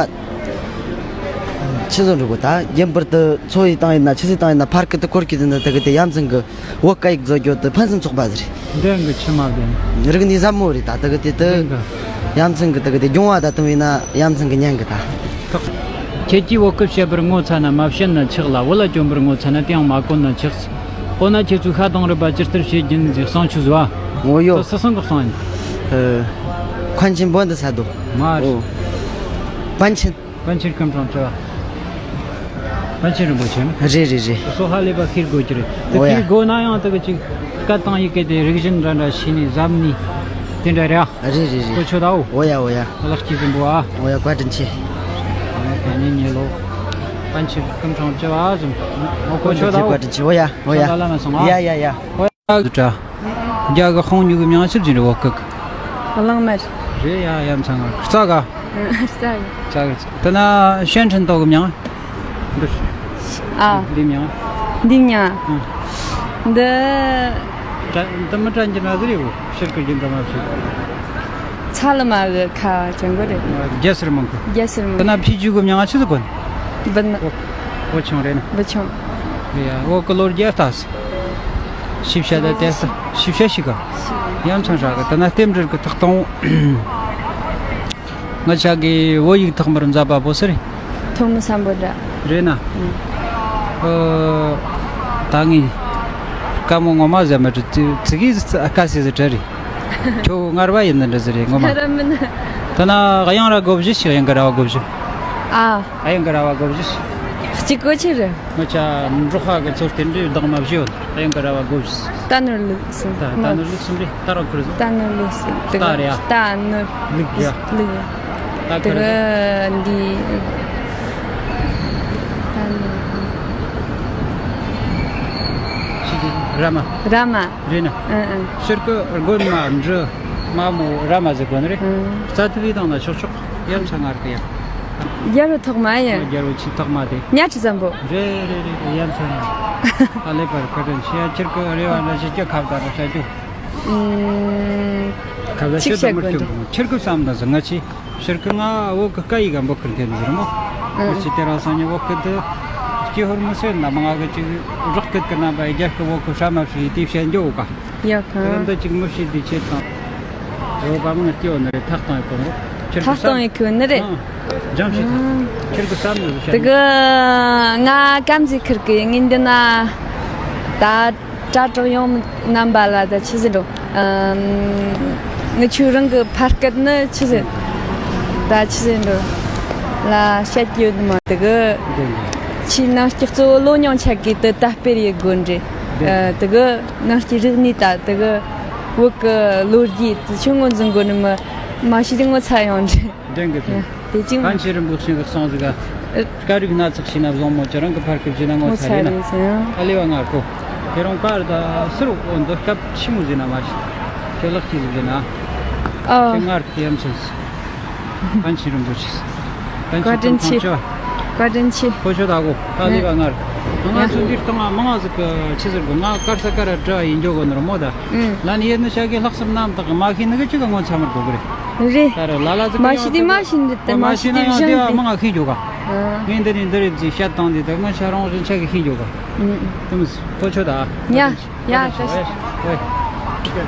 ཆི་ཟིག་འགྲོ་གི་ད་རྒྱུན་པར་དུ་འཚོ་བའི་སྟངས་ཡིན་ན་ཆི་ཟིག་སྟངས་ཡིན་ན་ཕར་སྐད་དེ་སྐོར་གི་དེ་ནི་དེ་གི་དེ་ཡ་མཚན་གི། བོད་སྐད་ཡིག་བཟོ་རྒྱུ་དེ་ཕུན་སུམ་ཚོགས་པ་ཟིག་རེད། འདི་གི་ཆི་མ་བདེན། རིག་གནས་ཟབ་མོ་རེད་ད་དེ་གི་དེ་དེ། འདི་གི། ཡ་མཚན་གི་དེ་གི་དེ་སྦྱོང་བ་ད་དུང་ཡིན་ན་ཡ་མཚན་གི་ཉན་གི་ད། ཁྱེད་ཀྱིས་བོད་སྐད་བཤད་པར་ངོ་ཚ་ན་མ་བཤད་ན་ཆོག་ལ། བོད་ལྭ་གྱོན་པར་ངོ་ཚ་ན་དེ་ཡང་མ་གོན་ན་ཆོག། འོ་ན་ཁྱེད་ཚོས་ཤ་དང་རུས་པ་ཇི་ལྟར་བྱེད་ཀྱིན་ཟེར་གསང་ཆུ་བཟོ་བ། ངོ་ཡོད། སུ་སང་གི་གསང་ཡིན། ཨ། ཁོན་ཆེན་པོ་འདི་ས་དོ། མ་རེད། ཨོ། པན་ཆེན། པཎ་ཆེན་སྐུ་ཕྲེང་བཅུ་པ། པཎ་ཆེན་རིན་པོ་ཆེ། རེད་རེད་རེད། སོ་ཧ་ལས་པ་ཤེས་དགོས་ཀྱི་རེད། དེ་ཨོ་ཡ། ཤེས་དགོས་ན་ཡང་དེ་གི་ཅིག་སྐད་དང་ཡི་གེ་དེ་རིག་གཞུང་འདྲ་འདྲ་ཤེས་ནས་གཟབ་ནས་དེ་འདྲ་རེད་ཨ། རེད་རེད་རེད། གོ་ཆོད་ད་འོ། ཨོ་ཡ་ཨོ་ཡ། ལག་སྐྱེས་ཟིན་པོ་ཨ། ཨོ་ཡ་བཀའ་དྲིན་ཆེ། ཨ་ནི་ཉེ་ལོ། པཎ་ཆེན་སྐུ་ཕྲེང་བཅུ་པ་ཟིན། ཨོ་གོ་ཆོད་ད་འོ། བཀའ་དྲིན་ཆེ་ཨོ་ཡ་ཨོ་ཡ། ལ་ལ་མ་སོང་ཨ། ཡ་ཡ་ཡ། ཨོ་ཡ། དྲ། རྒྱ་གི་ཧོང་ཉུ་གི་མྱིང་ཆི་ཟིག་རེད་བོད་སྐད་གི། གླང་མར། རེད་ཡ་ཡ་མཚན་ང་རྩ་ག་རྩ་ག་དེ་ན་ཤན་ཁྲིན་ཏོ་གི་མྱིང་། འདི། ཨ། འདི་མྱིང་། འདི་མྱིང་། ཨ། འདི། དྲ་འདི་མི་དྲན་གྱི་ན་ཟིག་རེད་བོ་ཕྱིར་གི་རྒྱུན་དུ་མ་བྱེད། ཚ་ལ་མ་གི་ཁ་ཅན་གོ་རེད། རྒྱ་སེར་མང་གི། རྒྱ་སེར་མང་། དེ་ན་ཕི་ཇུ་གི་མྱིང་ཆི་ཟིག་གོ། བུ་ན། བུ་ཆུང་རེད་ན། བུ་ཆུང་། ཡ་བོད་གི་ལོ་རྒྱུས་ལྟ་སི། ཤེས་བྱ་ད་དེ་ལྟ་ཤེས་བྱ་ཞིག་ག་ཡ་མཚན་རག་གི་དེ་ན་རྟེན་འབྲེལ་གི་ཐག་གཏོང་། ང་ཅག་གི་བོད་ཡིག་ཐོག་མར་མཛད་པ་པོ་སུ་རེད། ཐོན་མི་སམ་བྷོ་ཊ། རེད་ན། ཨུམ། ཨོ། ད་ངས་བཀའ་མོལ་ངོ་མ་ཟེར་མ་དྲི་ཙི་ཙི་གིས་དཀའ་སེ་ཟེར་དྲི་རེད། ཁྱོད་ངར་བ་ཡིན་ནི་འདྲ་ཟེར་རེད་ངོ་མ། ང་ར་མིན། ད་ན་གཡང་ར་སྒོ་བཞི་ཞིག་གཡང་གི་ར་བ་སྒོ་བཞི། ཨ། གཡང་གི་ར་བ་སྒོ་བཞི་ཞིག་གཅིག་གོ་ཆི་རེད། ང་ཅག་འབྲོག་པ་གི་ཚོ་རྟེན་འབྲེལ་བདག་མ་བཞི་ཡོད། གཡང་གི་ར་བ་སྒོ་བཞི། རྟ་ནོར་ལུག་གསུམ། རྟ་རྟ་ནོར་ལུག་གསུམ་རེད། རྟ་རང་ཁུར་བཟོ། རྟ་ནོར་ལུག་གསུམ། རྟ་རེད་ཨ། རྟ་ནོར་ལུག་རེད་ཨ། ལུག་རེད། རྟ་དེ་ཁུར་བཟོ། གི་འདི། རྟ་ནོར། ཕྱི་དེ་ར་མ། ར་མ། རེད་ན། ཨང་ཨང་། ཕྱིར་གི་རྒོད་མ་འབྲི། མ་མོ་ར་མ་ཟེར་གོ་ནི་རེད། ཨང་། རྩ་ཐུབ་ཡིན་དང་ན་ཆོག་ཆོག་ཡ་མཚན་ང་ར་གི་ཡ། རྒྱལ་བོ་ཐོག་མ་ཡིན། རྒྱལ་བོ་ཆི་ཐོག་མ་དེ། ཉ་ཁྲི་བཙན་པོ། རེད་རེད་རེད་རེད། ཡ་མཚན་ང་། ཨ་ལེ་པར་བཀའ་དྲིན་ཆེ། ཡ་ཁྱེད་ཀྱི་རེ་བ་ལ་ཞིག་ཀྱི་ཁ་བརྡ་ར་བྱ་རྒྱུ། ཨང་། ཁ་བརྡ་ཅིག་བྱེད་དུ་བཤད་མི་དགོས་འདུག་ཁྱེད་ཀྱི་བསམ་ན་ཟིན་ང་ཆི། ཕྱིར་ཁུ་ང་བོད་ཀྱི་སྐད་ཡིག་གམ་བོད་ཁུར་མཁན་ཟེར་མོ། ཨ་ཨ། ཅི་དེ་རང་སང་ཉིན་བོད་ཁུར་དུ་སྐྱེ་ཧོར་མི་སེར་ན་མ་ང་གི་ཅིག་རོགས་སྐད་ཀྱི་རྣམ་པ་རྒྱལ་ཁུ་བོད་ཁུ་ཧྲ་མ་ཧྲི་དེ་བཤད་འཇོག་ག་ཡ་ཁ། དེ་འདི་ཅིག་མི་ཤེས་དེ་ཆེད་དང་། བོད་པ་མང་སྐྱེ་བོ་ནི་རེད། ཐག་བཏང་ཡོད་གོ་ནི་རེད། ཕྱིར་ཐག་ཁུ་བཏང་ཡོད་གོ་ནི་རེད། ཨ། འཇམ་ཤེས་ཐག་ཁྱེད་ཀྱི་བསམ་ནི་བཤད། དེ་གི་ང་སྐམ་ཟིག་ཁུར་གི་ངིན་འདི་ན་ད། དྲ་གྲོགས་ཡོངས་རྣམ་པ་ལ་ད་ཆི་ཟེར་འགྲོ། ཨམ། ངི་ཆོ་རང་གི་ཕ་སྐད་ནི་ཆི་ཟེར། ད་ཆི་ཟེར་འགྲོ། ལ་བཤད་ཀྱི་ཡོད་མ་དེ་གི། ཆི་ནང་སྐྱི་གཙོ་བོ་ལོ་ཉུང་ཆ་གི་དེ་ད་སྤེལ་ཡི་དགོས་འདྲི། ཨ། དེ་གི་ནང་སྐྱི་རིག་གནས་ད་དེ་གི་བོད་གི་ལོ་རྒྱུས་དེ་ཆུ་ངོ་འཛིན་དགོས་ནི་མི་མ་ཤི་དེ་ངོ་ཚ་ཡོང་འདྲི། འདྲེན་གི་ཡ། དེ་ཅིང་། གང་ཆེ་རིན་པོ་ཆེ་གི་གསུང་ཟིག་ག་སྐད་རིགས་སྣ་ཚོགས་ཤིག་ན་བཟང་མོ་ཅི་རང་གི་ཕར་སྐད་ཅིག་ན་ངོ་ཚ་རེད་ན། ཨ་ལེ་བ་ང་ཁོ། དེ་རང་ཀར་ད་སུ་རུ་འོ་འདི་སྐབས་ཆི་མོ་ཟིན་ན་མ་ཤི། ཁྱེད་ལག་ཅི་ཟིག་ཟིན་ན། ཨ། ཁྱེད་ངར་ཁྱེད་ཡམ་ཆེན། གང་ཆེ་རིན་པོ་ཆེ། གང་ཆེ་བཀའ་དྲིན་ཆེ། ཁོ་ཆོ་ད་གོ། ཨ་ལེ་བ་ངར། ང་ཚོ་འདིར་བཏང་ང་མང་ང་ཟིག་གི་ཆི་ཟིག་གི་ང་ཀར་ས་ཀར་བྲ་ཡིན་འཇོག་གོ་ནོར་མོ་ད། ལ་ནི་ཡེ་ནི་ཤ་གི་ལྷག་བསམ་རྣམ་དག་མ་ཤེས་ནི་གི་ཅི་ག་ངོ་ཚ་མར་གོ་གི་རེད། རེད། ད་རེད་ལ་ལ་ཟིག་མ་ཤེས་དེ་མ་ཤེས་འདི་དེ་མ་མ་ཤེས་ཤེས་ན་དེ་ཡང་དེ་བཞིན་ཡང་དེ། མང་ང་ཤེས་འཇོག་ག་ཨ། ངས་འདི་ནས་འདི་རེད་ཟིག་བཤད་བཏང་དེ་ད་ང་ཤ་རང་བཞིན་ཆ་གི་ཤེས་འཇོག་ག་ཨ། དེ་མི་ཁོ་ཆོ་ད། ཡ་ཡ་ད་ཤི།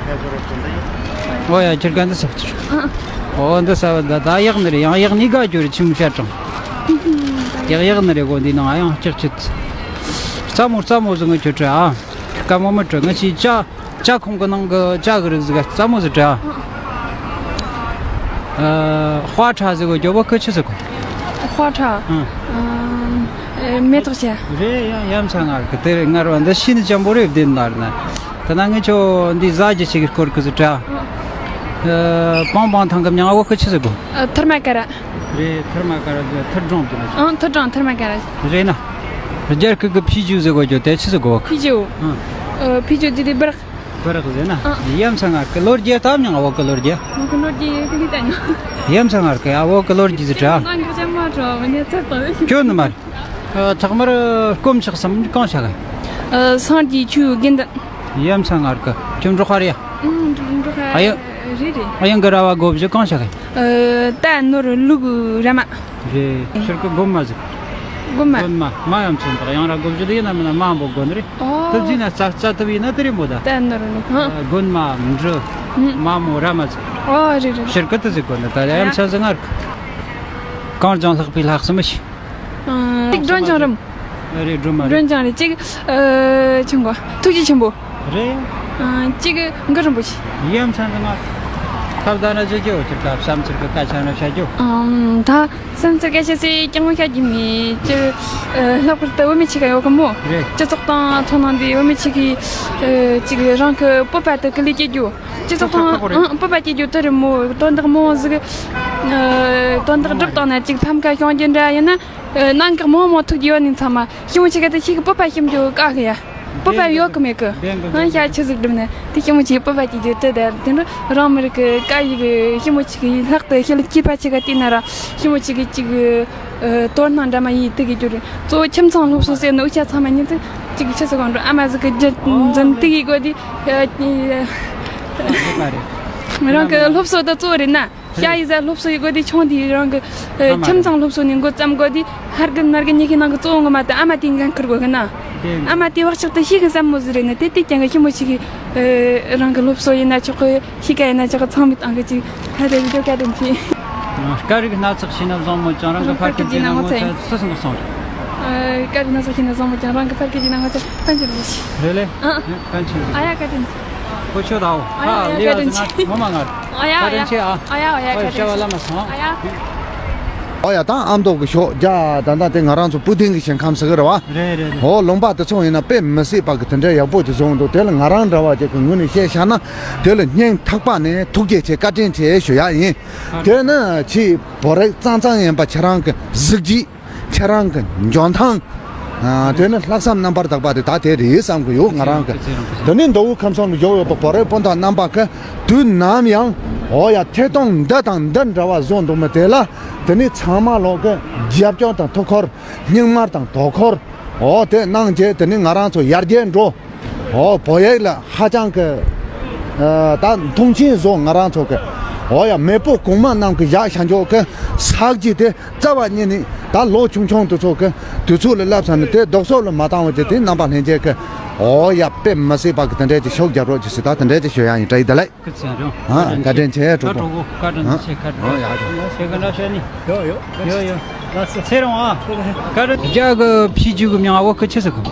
ཨོ་ཡ་ཁྱེད་ཀ་འདི་ཟབ་ཚུལ། ཨ། ཨོ་འདི་ཟབ་ད་ད་ཡག་ནི་རེད། ཡང་ཡག་ནི་དགའ་རྒྱུ་རེད། ཆི་མོ་བཤད་གྲང་། ཡག་ཡག་ནི་རེད་གོ་འདི་ནང་ཡང་ལྕགས་ཆུ། རྩ་མོ་རྩ་མོ་ཟིག་ངས་ཁྱོད་སྤྲད་ཨ། ཀ་མོ་མི་སྤྲོད། ང་ཅི་ཅ་ཅ་ཁོང་གི་ནང་གི་ཅ་གི་རིགས་ཟིག་རྩ་མོ་ཟིག་སྤྲད་ཨ། ཨ། དཔའ་ཁྲ་ཟིག་གོ་རྒྱོ་བོ་ཁི་ཆི་ཟིག་གོ། དཔའ་ཁྲ། ཨ། ཨ། མེ་ཏོག་ཅན། རེད་ཡ་ཡ་མཚན་ངར་གི་དེ་རེད། ངར་བ་འདི་ཤི་ནི་ཅན་པོ་རེད་བདེན་ནར་ན། ད་ན་ངས་ཁྱོད་འདི་ཟ་རྒྱུ་ཞིག་གི་སྐོར་གི་ཟིག་སྤྲད་ཨ། ཨ། པང་པང་ཐང་གི་མྱང་བོ་ཁི་ཆི་ཟིག་གོ། ཨ། ཐུར་མ་ཀ་ར། རེད། ཐུར་མ་ཀ་ར་དེ་ཐུར་སྒྲོམ་གྱི་ན། ཨང་། ཐུར་སྒྲོམ། ཐུར་མ་ཀ་ར། རེད་ན། རྒྱལ་ཁབ་གི་ཕི་ཇུ་ཟེར་གོ་རྒྱུ་དེ་ཆི་ཟེར་གོ། ཕི་ཇུ། ཨང་། ཨ། ཕི་ཇུ་དེ་དེ་བར། བར་ཟེར་ན། ཨང་། ཡ་མཚན་ང་གི་ལོ་རྒྱུས་ལྟ་མྱང་བོད་གི་ལོ་རྒྱུས། བོད་གི་ལོ་རྒྱུས་གི་ལི་ཏན། ཡ་མཚན་ང་གི་ཨ་བོད་གི་ལོ་རྒྱུས་ཟེར་དྲ། ང་གི་ཅན་མ་ཁྲོ་མི་ཉེ་ཚར་དང་། ཁྱོད་ནི་མ། ཨ། ཐོག་མར་དཀོན་མཆོག་གསུམ་གང་བྱ་གི། ཨ། སངས་རྒྱས་ཆོས་དགེ་འདུན། ཡ་མཚན་ང་གི་ཁྱོད་འབྲོག་ཁ་རེད་ཡ། ཨང་། འབྲོག་ཁ། ཨ་ཡ། རེད་རེད། ཨ་ཡང་གི་ར་བ་གོ་བཞི་གང་བྱ་གི། ཨ། རྟ་ནོར་ལུག་ར་མ། རེད། ཕྱིར་གི་རྒོད་མ་ཟིག་རྒོད་མ། རྒོད་མ། མ་ཡ་མཚན་དག་ཡང་ར་གོ་བཞི་དེ་ཡིན་ན་མིན་ན་མ་འབོ་དགོ་ནི་རེད། ཨོ། དུ་ཟིན་ན་རྩ་རྩ་དུ་ཡིན་ན་དེ་རེད་མོ་ད། རྟ་ནོར་ལུག་ཧ། རྒོད་མ་འབྲུ། ཧུམ། མ་མོ་ར་མ་ཟིག་ཨོ་རེད་རེད། ཕྱིར་གི་དུ་ཟིག་གོ་ནི་ད་ཡ་མཚན་ཟིག་ངར་གི། གངས་ལྗོངས་ལྷག་པའི་ལྷག་བསམ་མི་ཤེས། ཨ། གཅིག་སྒྲོལ་ལྗོངས་རེད། རེད། སྒྲོལ་མ་རེད། སྒྲོལ་ལྗོངས་རེད། གཅིག་ཨ། ཆུ་མགོ་ཐུགས་རྗེ་ཆེན་པོ། རེད། ཨ། གཅིག་གི་མགུར་རིན་པོ་ཆེ། ཡ་མཚན་ཟིག་ང་། ཁ་བརྡ་ན་ཅི་རྒྱུ་ཅི་ད་བསམ་ཚུལ་གི་སྐད་ཆ་ན་བཤད་རྒྱུ། ཨམ། ད་བསམ་ཚུལ་སྐད་ཆ་ཟེར་ཀྱང་བཤད་རྒྱུ་མེད་ཅི། ཨ། ལྷག་པར་དུ་བུད་མེད་ཆེ་ག་ཡོད་གི་མོ། རེད། སྤྱི་ཚོགས་དང་མཐོང་སྣང་འདི་བུད་མེད་ཆེ་གི། ཨ། གཅིག་རང་གི་སྤོབས་པ་དེ་གི་ལས་སྐྱེ་རྒྱུ། སྤྱི་ཚོགས་དང་། ཁག་པོ་རེད། ཨང་། སྤོབས་པ་སྐྱེ་རྒྱུ་དེ་རེད་མོ། དོན་དག་མང་ཟིག་ཨ། དོན་དག་སྒྲུབ་བཏང་ན་གཅིག་ཕམ་ཁ་ཤོང་རྒྱུ་འདྲ་ཡིན་ན། ཨ། ནང་གི་མང་མང་ཐུག་རྒྱུ་ཡོད་ནི་ཚང་མ་ཞི་མོ་ཆེ་ག་དེ་ཞིག་གི་སྤོབས་པ་ཞིམ་རྒྱུ་དཀའ་གི་ཡ། སྤོབས་པ་ཡོད་གི་མེད་གི། ཨང་། ཤ་ཆི་ཟིག་སྒྲུབ་ནས་དེ་ཞི་མོ་ཆེ་གི་སྤོབས་པ་སྐྱེ་རྒྱུ་དེ་དེ་རེད། དེ་འདྲ་རང་མི་རིགས་གི་སྐད་ཡིག་ཞི་མོ་ཆེ་གི་ལྷག་ཏུ་ཤེས་ལ་སྐྱེས་པ་ཆེ་ག་བལྟས་ན་ར་ཞི་མོ་ཆེ་གི་གཅིག་ཨ། དོ་སྣང་འདྲ་མ་ཡིན་དེ་གི་རྒྱུ་རེད། གཙོ་བོ་ཁྱིམ་ཚང་སློབ་གསོ་ཟེར་ནོ་འུ་ཅག་ཚང་མ་ཉིན་དུ་གཅིག་ཆི་ཟིག་གོ་འགྲོ། ཨ་མ་ཟིག་གི་རྒྱུ་འཛིན་དེ་གི་དགོས་དེ། རང་གི་སློབ་གསོ་དེ་གཙོ་བོ་རེད་ན། ཤ་ཡི་ཟ་སློབ་གསོ་ཡི་དགོས་དེ་ཆུང་དེ་རང་གི་ཨ། ཁྱིམ་ཚང་སློབ་གསོ་ནས་འགོ་བརྩམས་དགོས་དེ། ཧར་གི་མར་གི་ཉི་ཤུ་ནང་གི་གཙོ་བོ་ངོ་མ་དེ་ཨ་མ་དེ་འགན་འཁུར་དགོས་གི་ན། ཨ་མ་དེ་བག་ཆགས་དེ་ཤེས་གི་བསམ་མོ་ཟིག་རེད་ན། དེ་དེ་ཀྱང་གི་ཞི་མོ་ཆེ་གི་ཨ། རང་གི་སློབ་གསོ་ཡིན་ན་ཆོག་གི། ཤི་ཀ་ཡིན་ན་ཅག་ཚང་མའི་སྟེང་གི་ཅིག་ཧ་རེ་བི་ཌིའོ་བཀའ་དྲིན་ཆེ། སྐད་རིགས་སྣ་ཚོགས་ཤེས་ན་བཟང་མོད་ཀྱང་། རང་གི་ཕ་སྐད་ཀྱི་ནང་ངོ་ཚ་སུ་སོང་སོང་། སྐད་རིགས་སྣ་ཚོགས་ཤེས་ན་བཟང་མོད་ཀྱང་། རང་གི་ཕ་སྐད་ཀྱི་ནང་ངོ་ཚ་ཕན་ཆེ་རེད། རེད་ལེ། ཨ། ཕན་ཆེ། ཨ་ཡ་བཀའ་དྲིན་ཆེ། ཁོ་ཆོ་ད་འོ། ཨ་ཡ་ཨ་ཡ་ལེ་བ་བཀའ་དྲིན་ཆེ། ང་མ་ང་། ཨ་ཡ་ཨ་ཡ། བཀའ་དྲིན་ཆེ་ཨ། ཨ་ཡ་ཨ་ཡ། ཨ་ཡ་བཀའ་དྲིན་ཆེ། ཨ་ཡ། ཨོ་ཡ་ད་ཨ་མདོ་གི་ཤོག་རྒྱ་ད་ད་དེ་ང་རང་ཚོ་སྤུ་ལྡིང་གི་ཞིང་ཁམས་ཟེར་གི་རེད་བ། རེད་རེད་རེད། ཨོ་ལུང་པ་དེ་ཚོ་ཡིན་ན་དཔེ་མི་སྲིད་པ་གི་དེ་འདྲ་ཡག་པོ་དེ་བཟུང་འདུག་དེ་ལ་ང་རང་འདྲ་བ་ཅིག་གི་ངོས་ནས་བཤད་བཞག་ན། དེ་ལ་སྙིང་ཐག་པ་ནས་ཐུགས་རྗེ་ཆེ་བཀའ་དྲིན་ཆེ་ཞུ་ཡག་ཡིན། དེ་ནི་ཆེས་བོད་རིགས་གཙང་གཙང་ཡིན་པ་ཁྱེད་རང་གི་གཟི་བརྗིད། ཁྱེད་རང་གི་འཇོན་ཐང་། ཨ། དེ་ནི་ལྷག་བསམ་རྣམ་པར་དག་པ་དེ་ད་དེ་རེད་བསམ་གི་ཡོད་ང་རང་གི། དེ་ནི་མདོ་དབུས་ཁམས་གསུམ་ལ་བཞུགས་ཡོད་པ་བོད་རིགས་སྤུན་ཟླ་རྣམ་པ་གི་དུས་ནམ་ཡང་འོ་ཡ་ཐད་གཏོང་འདི་དང་འདི་འདྲ་བ་བཟོ་འདུག་མི་དེ་ལ་དེ་ནི་ཚང་མ་ལོག་གི་རྒྱབ་སྐྱོར་དང་ཐུགས་ཁུར་སྙིང་དམར་དང་དོ་ཁུར་འོ་དེ་གནང་རྗེས་དེ་ནི་ང་རང་ཚོ་ཡར་རྒྱས་འགྲོ། འོ་བོད་ཡིག་ལ་ཧ་ཅང་གི་ཨ་ད་མཐོང་ཆེན་བཟོ་ང་རང་ཚོ་གི། འོ་ཡ་མེས་པོ་གོང་མ་རྣམས་ཀྱི་བཞག་བཞག་འཇོག་གི་ས་གཞི་དེ་རྩ་བ་ཉིད་ནས་ད་ལོ་ཆུང་ཆུང་དེ་ཚོ་གི་དུས་ཚོད་ལ་བསླབས་ཚར་ནས་དེ་ལྡོག་ཕྱོགས་ལ་མ་བཏང་བ་དེ་དེ་རྣམ་པ་ལྷན་རྒྱས་གི། འོ་ཡ་དཔེ་མི་སྲིད་པ་གི་དེ་འདྲས་ཀྱི་ཤུགས་རྒྱབ་རོགས་ཀྱི་ཟེར་ད་དེ་འདྲས་ཀྱི་ཞུ་ཡ་ཡིན། བཀྲ་ཤིས་བདེ་ལེགས། ཨ། བཀའ་དྲིན་ཆེ། ཨ། བཀའ་དྲིན་ཆེ། ཨ། བཀའ་དྲིན་ཆེ། བཀའ་དྲིན་ཆེ། ཨ། ཡ། ཁྱེད་ཀྱི་འདྲ་བཤད་ནི། ཡོ་ཡོ། ཡོ་ཡོ། ལགས་སོ། ཚེ་རིང་ཨ། བཀའ་དྲིན། རྒྱ་གི་ཕྱི་རྒྱུད་ཀྱི་མིང་བོད་སྐད་ཆི་ཟེར་གོ།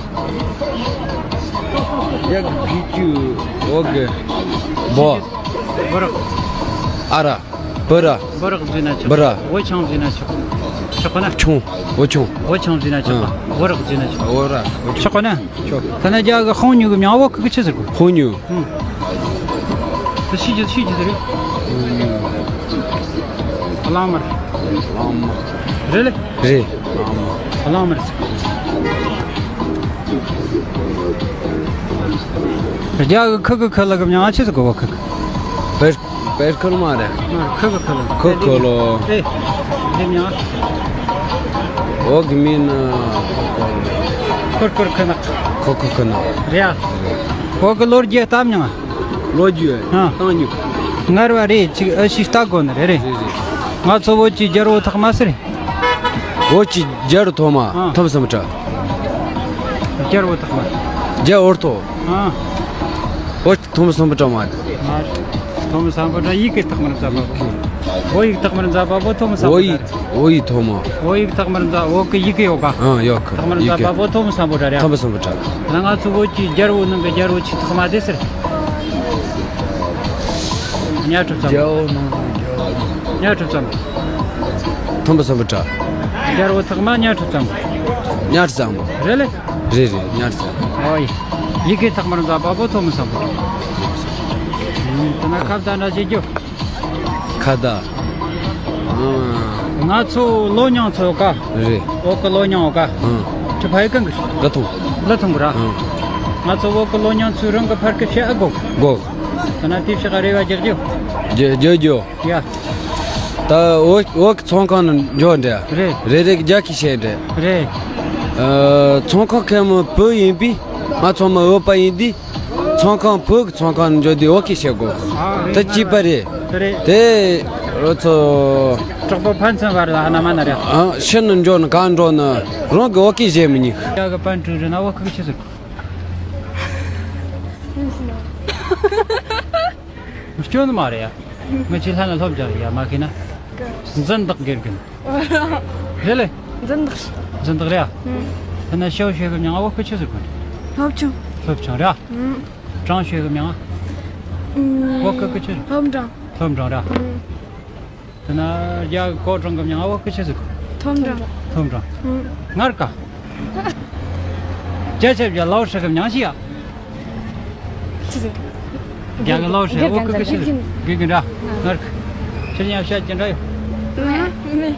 རྒྱ་གི་ཕྱི་རྒྱུད་བོད་ཀྱི་བོ། བོ་ར། ཨ་ར། བོ་ར། བོ་ར་ཟེར་ན་ཆོག་བོ་ར། བོ་ཆུང་ཟེར་ན་ཆོག་ཆོག་གོ་ན། ཆུང་། བོ་ཆུང་། བོ་ཆུང་ཟེར་ན་ཆོག་ཨ། བོ་ར་ཟེར་ན་ཆོག་བོ་ར། བོ་ཆུང་། ཆོག་གོ་ན། ཆོག་ད་ནི་རྒྱ་གི་ཧོང་ཉུ་གི་མིང་བོད་སྐད་ཆི་ཟེར་གོ། ཧོང་ཉུ། ཧུམ། དེ་ཤི་རྒྱུ་ཤི་རྒྱུ་དེ་རེད། གླང་དམར། གླང་དམར། རེད་ལེ། རེད། གླང་དམར། རྒྱ་གི་ཁུ་གི་ཁུ་ལ་གི་མིང་ཆི་ཟེར་གོ་བ། ཁུ་གི། པེར་པེར་ཁུ་ལ་མ་རེད། ཁུ་གི་ཁུ་ལ། ཁུ་ཁུ་ལོ། ཨེ། དེ་མིང་། འོ་གི་མིང་ནི། ཁུར་ཁུར་ཁུ་ནག་ཁུ་ཁུ་ཁུ་ནག་རེད་ཨ། འོ་གི་ལོ་རྒྱུས་གཏམ་མྱང་། ལོ་རྒྱུས། ཨ། བཏང་མྱོང་། ངར་བ་རེད། ཅིག་ཨ་ཤི་ལྟ་དགོས་ནི་རེད། རེད། རེད་རེད། ང་ཚོ་བོད་ཀྱི་རྒྱལ་པོ་ཐོག་མ་ཟེར། བོད་ཀྱི་རྒྱལ་པོ་ཐོག་མ། ཨ། ཐོམ་སམ་བྲ། རྒྱལ་པོ་ཐོག་མ། རྒྱལ་པོ་ཐོག་ཨ། བོད་ཀྱི་ཐོམ་སམ་བྲ་མ་རེད། མ་རེད། ཐོམ་སམ་བྲ་ཡི་གེ་ཐོག་མར་འཛབ་པ་བོ། བོད་ཡིག་ཐོག་མར་འཛབ་པ་བོ་ཐོམ་སམ་བྲ་རེད། བོད་ཡིག་ཐོག་མ། བོད་ཡིག་ཐོག་མར་འཛབ། བོད་ཀྱི་ཡི་གེ་ཡོད་ག་ཨ། ཡོད་གི། ཐོག་མར་ཡི་གེ་འཛབ་པ་བོ་ཐོམ་སམ་བྲ་རེད། ཐོམ་སམ་བྲ། ང་ཚོ་བོད་ཀྱི་རྒྱལ་པོ་ནང་གི་རྒྱལ་པོ་ཆེ་ཐོག་མ་དེ་ཟེར། གཉའ་ཁྲི་བཙན་པོ། རྒྱལ་པོ་ནང་གི་རྒྱལ་པོ། གཉའ་ཁྲི་བཙན་པོ། ཐོམ་སམ་བྲ། རྒྱལ་པོ་ཐོག་མ་གཉའ་ཁྲི་བཙན་པོ། གཉའ་ཁྲི་བཙན་པོ། རེད་ལེ། རེད་རེད། གཉའ་ཁྲི་བཙན་པོ། ཨོ་ཡི། ཡི་གེ་ཐོག་མར་འཛབ་པ་བོ་ཐོམ་སམ་བྲ། དེ་ན་ཁ་བརྡ་འདྲ་བྱེད་རྒྱུ། ཁ་བརྡ། ཨང་། ང་ཚོ་ལོ་ཉང་ཚོ་ག་རེད། འོག་གི་ལོ་ཉང་འོག་ག་ཨང་། ཁྱོད་ཕ་ཡུལ་གང་གི། ལ་ཐུང་། ལ་ཐུང་གི་ར། ཨང་། ང་ཚོ་འོག་གི་ལོ་ཉང་ཚོའི་རང་གི་ཕར་སྐད་བཤད་ཨ་དགོས། དགོས། ད་ན་དེ་ཕྱོགས་རེ་བ་རྒྱག་རྒྱུ། རྒྱག་རྒྱག་རྒྱུ། ཡ། ད་འོག་འོག་གི་ཚོང་ཁང་ནང་འཇོག་འདྲ། རེད། རེ་རེ་གི་རྒྱ་ཁྱི་བཤད་འདྲ། རེད། ཨ། ཚོང་ཁང་མཁན་མོ་བུ་ཡིན་པས་ང་ཚང་མ་འོས་པ་ཡིན་དུས། ཚོང་ཁང་བོད་ཀྱི་ཚོང་ཁང་ནང་འགྲོ་དུས་འོ་ཀི་བཤད་དགོས། ཨ། རེད། དེ་གཅིག་པ་རེད། དེ་རེད། དེ་ཨོ་ཚོ། གྲོགས་པོ་ཕན་ཚུན་བར་ལ་ཧ་ན་མ་ན་རེད། ཨ། ཕྱི་ནང་འགྲོ་ན་གང་འགྲོ་ན་རང་གི་འོ་ཀི་བཤད་མི་ཉན། ཡ་གི་པན་ཀྲུའུ་རེད་ན་འོ་ཀི་ཆི་ཟེར། སྐྱོན་མ་རེད་ཡ། ངས་ཁྱེད་ལྷན་ལ་སློབ་སྦྱོང་ཡ་མ་ཤེས་ན། འཛིན་བདག་དགེ་རྒན། རེད་ལེ། འཛིན་བདག་འཛིན་བདག་རེད་ཡ། ཨུམ། དེ་ན་ཤའོ་ཞོས་གི་མྱིང་ང་འོ་ཀི་ཆི་ཟེར་གོ། སློབ་ཆུང་། སློབ་ཆུང་རེད་ཡ། ཨུམ། ཀྲང་ཞོས་གི་མྱིང་ང་། ཨུམ། འོ་ཀི་ཀི་ཆི། སློབ་འབྲིང་། སློབ་འབྲིང་རེད་ཡ། ཨུམ། དེ་ན་རྒྱ་གི་ཀོ་ཀྲང་གི་མྱིང་ང་འོ་ཀི་ཆི་ཟེར་གོ། ཐོམ་འབྲིང་། ཐོམ་འབྲིང་། ཨུམ། ངར་ཀ་རྒྱ་ཆེ་བའི་ལའོ་ཧྲི་གི་མྱིང་ཞིག་ཡ། ཆི་ཟེར། རྒྱ་གི་ལའོ་ཧྲི་འོ་ཀི་ཀི་ཆི་ཟེར། དགེ་རྒན་འདྲ། ངར་ཀ་ཁྱེད་ཉག་བཤད་ཀྱི་འདྲ་ཡོད། མེད།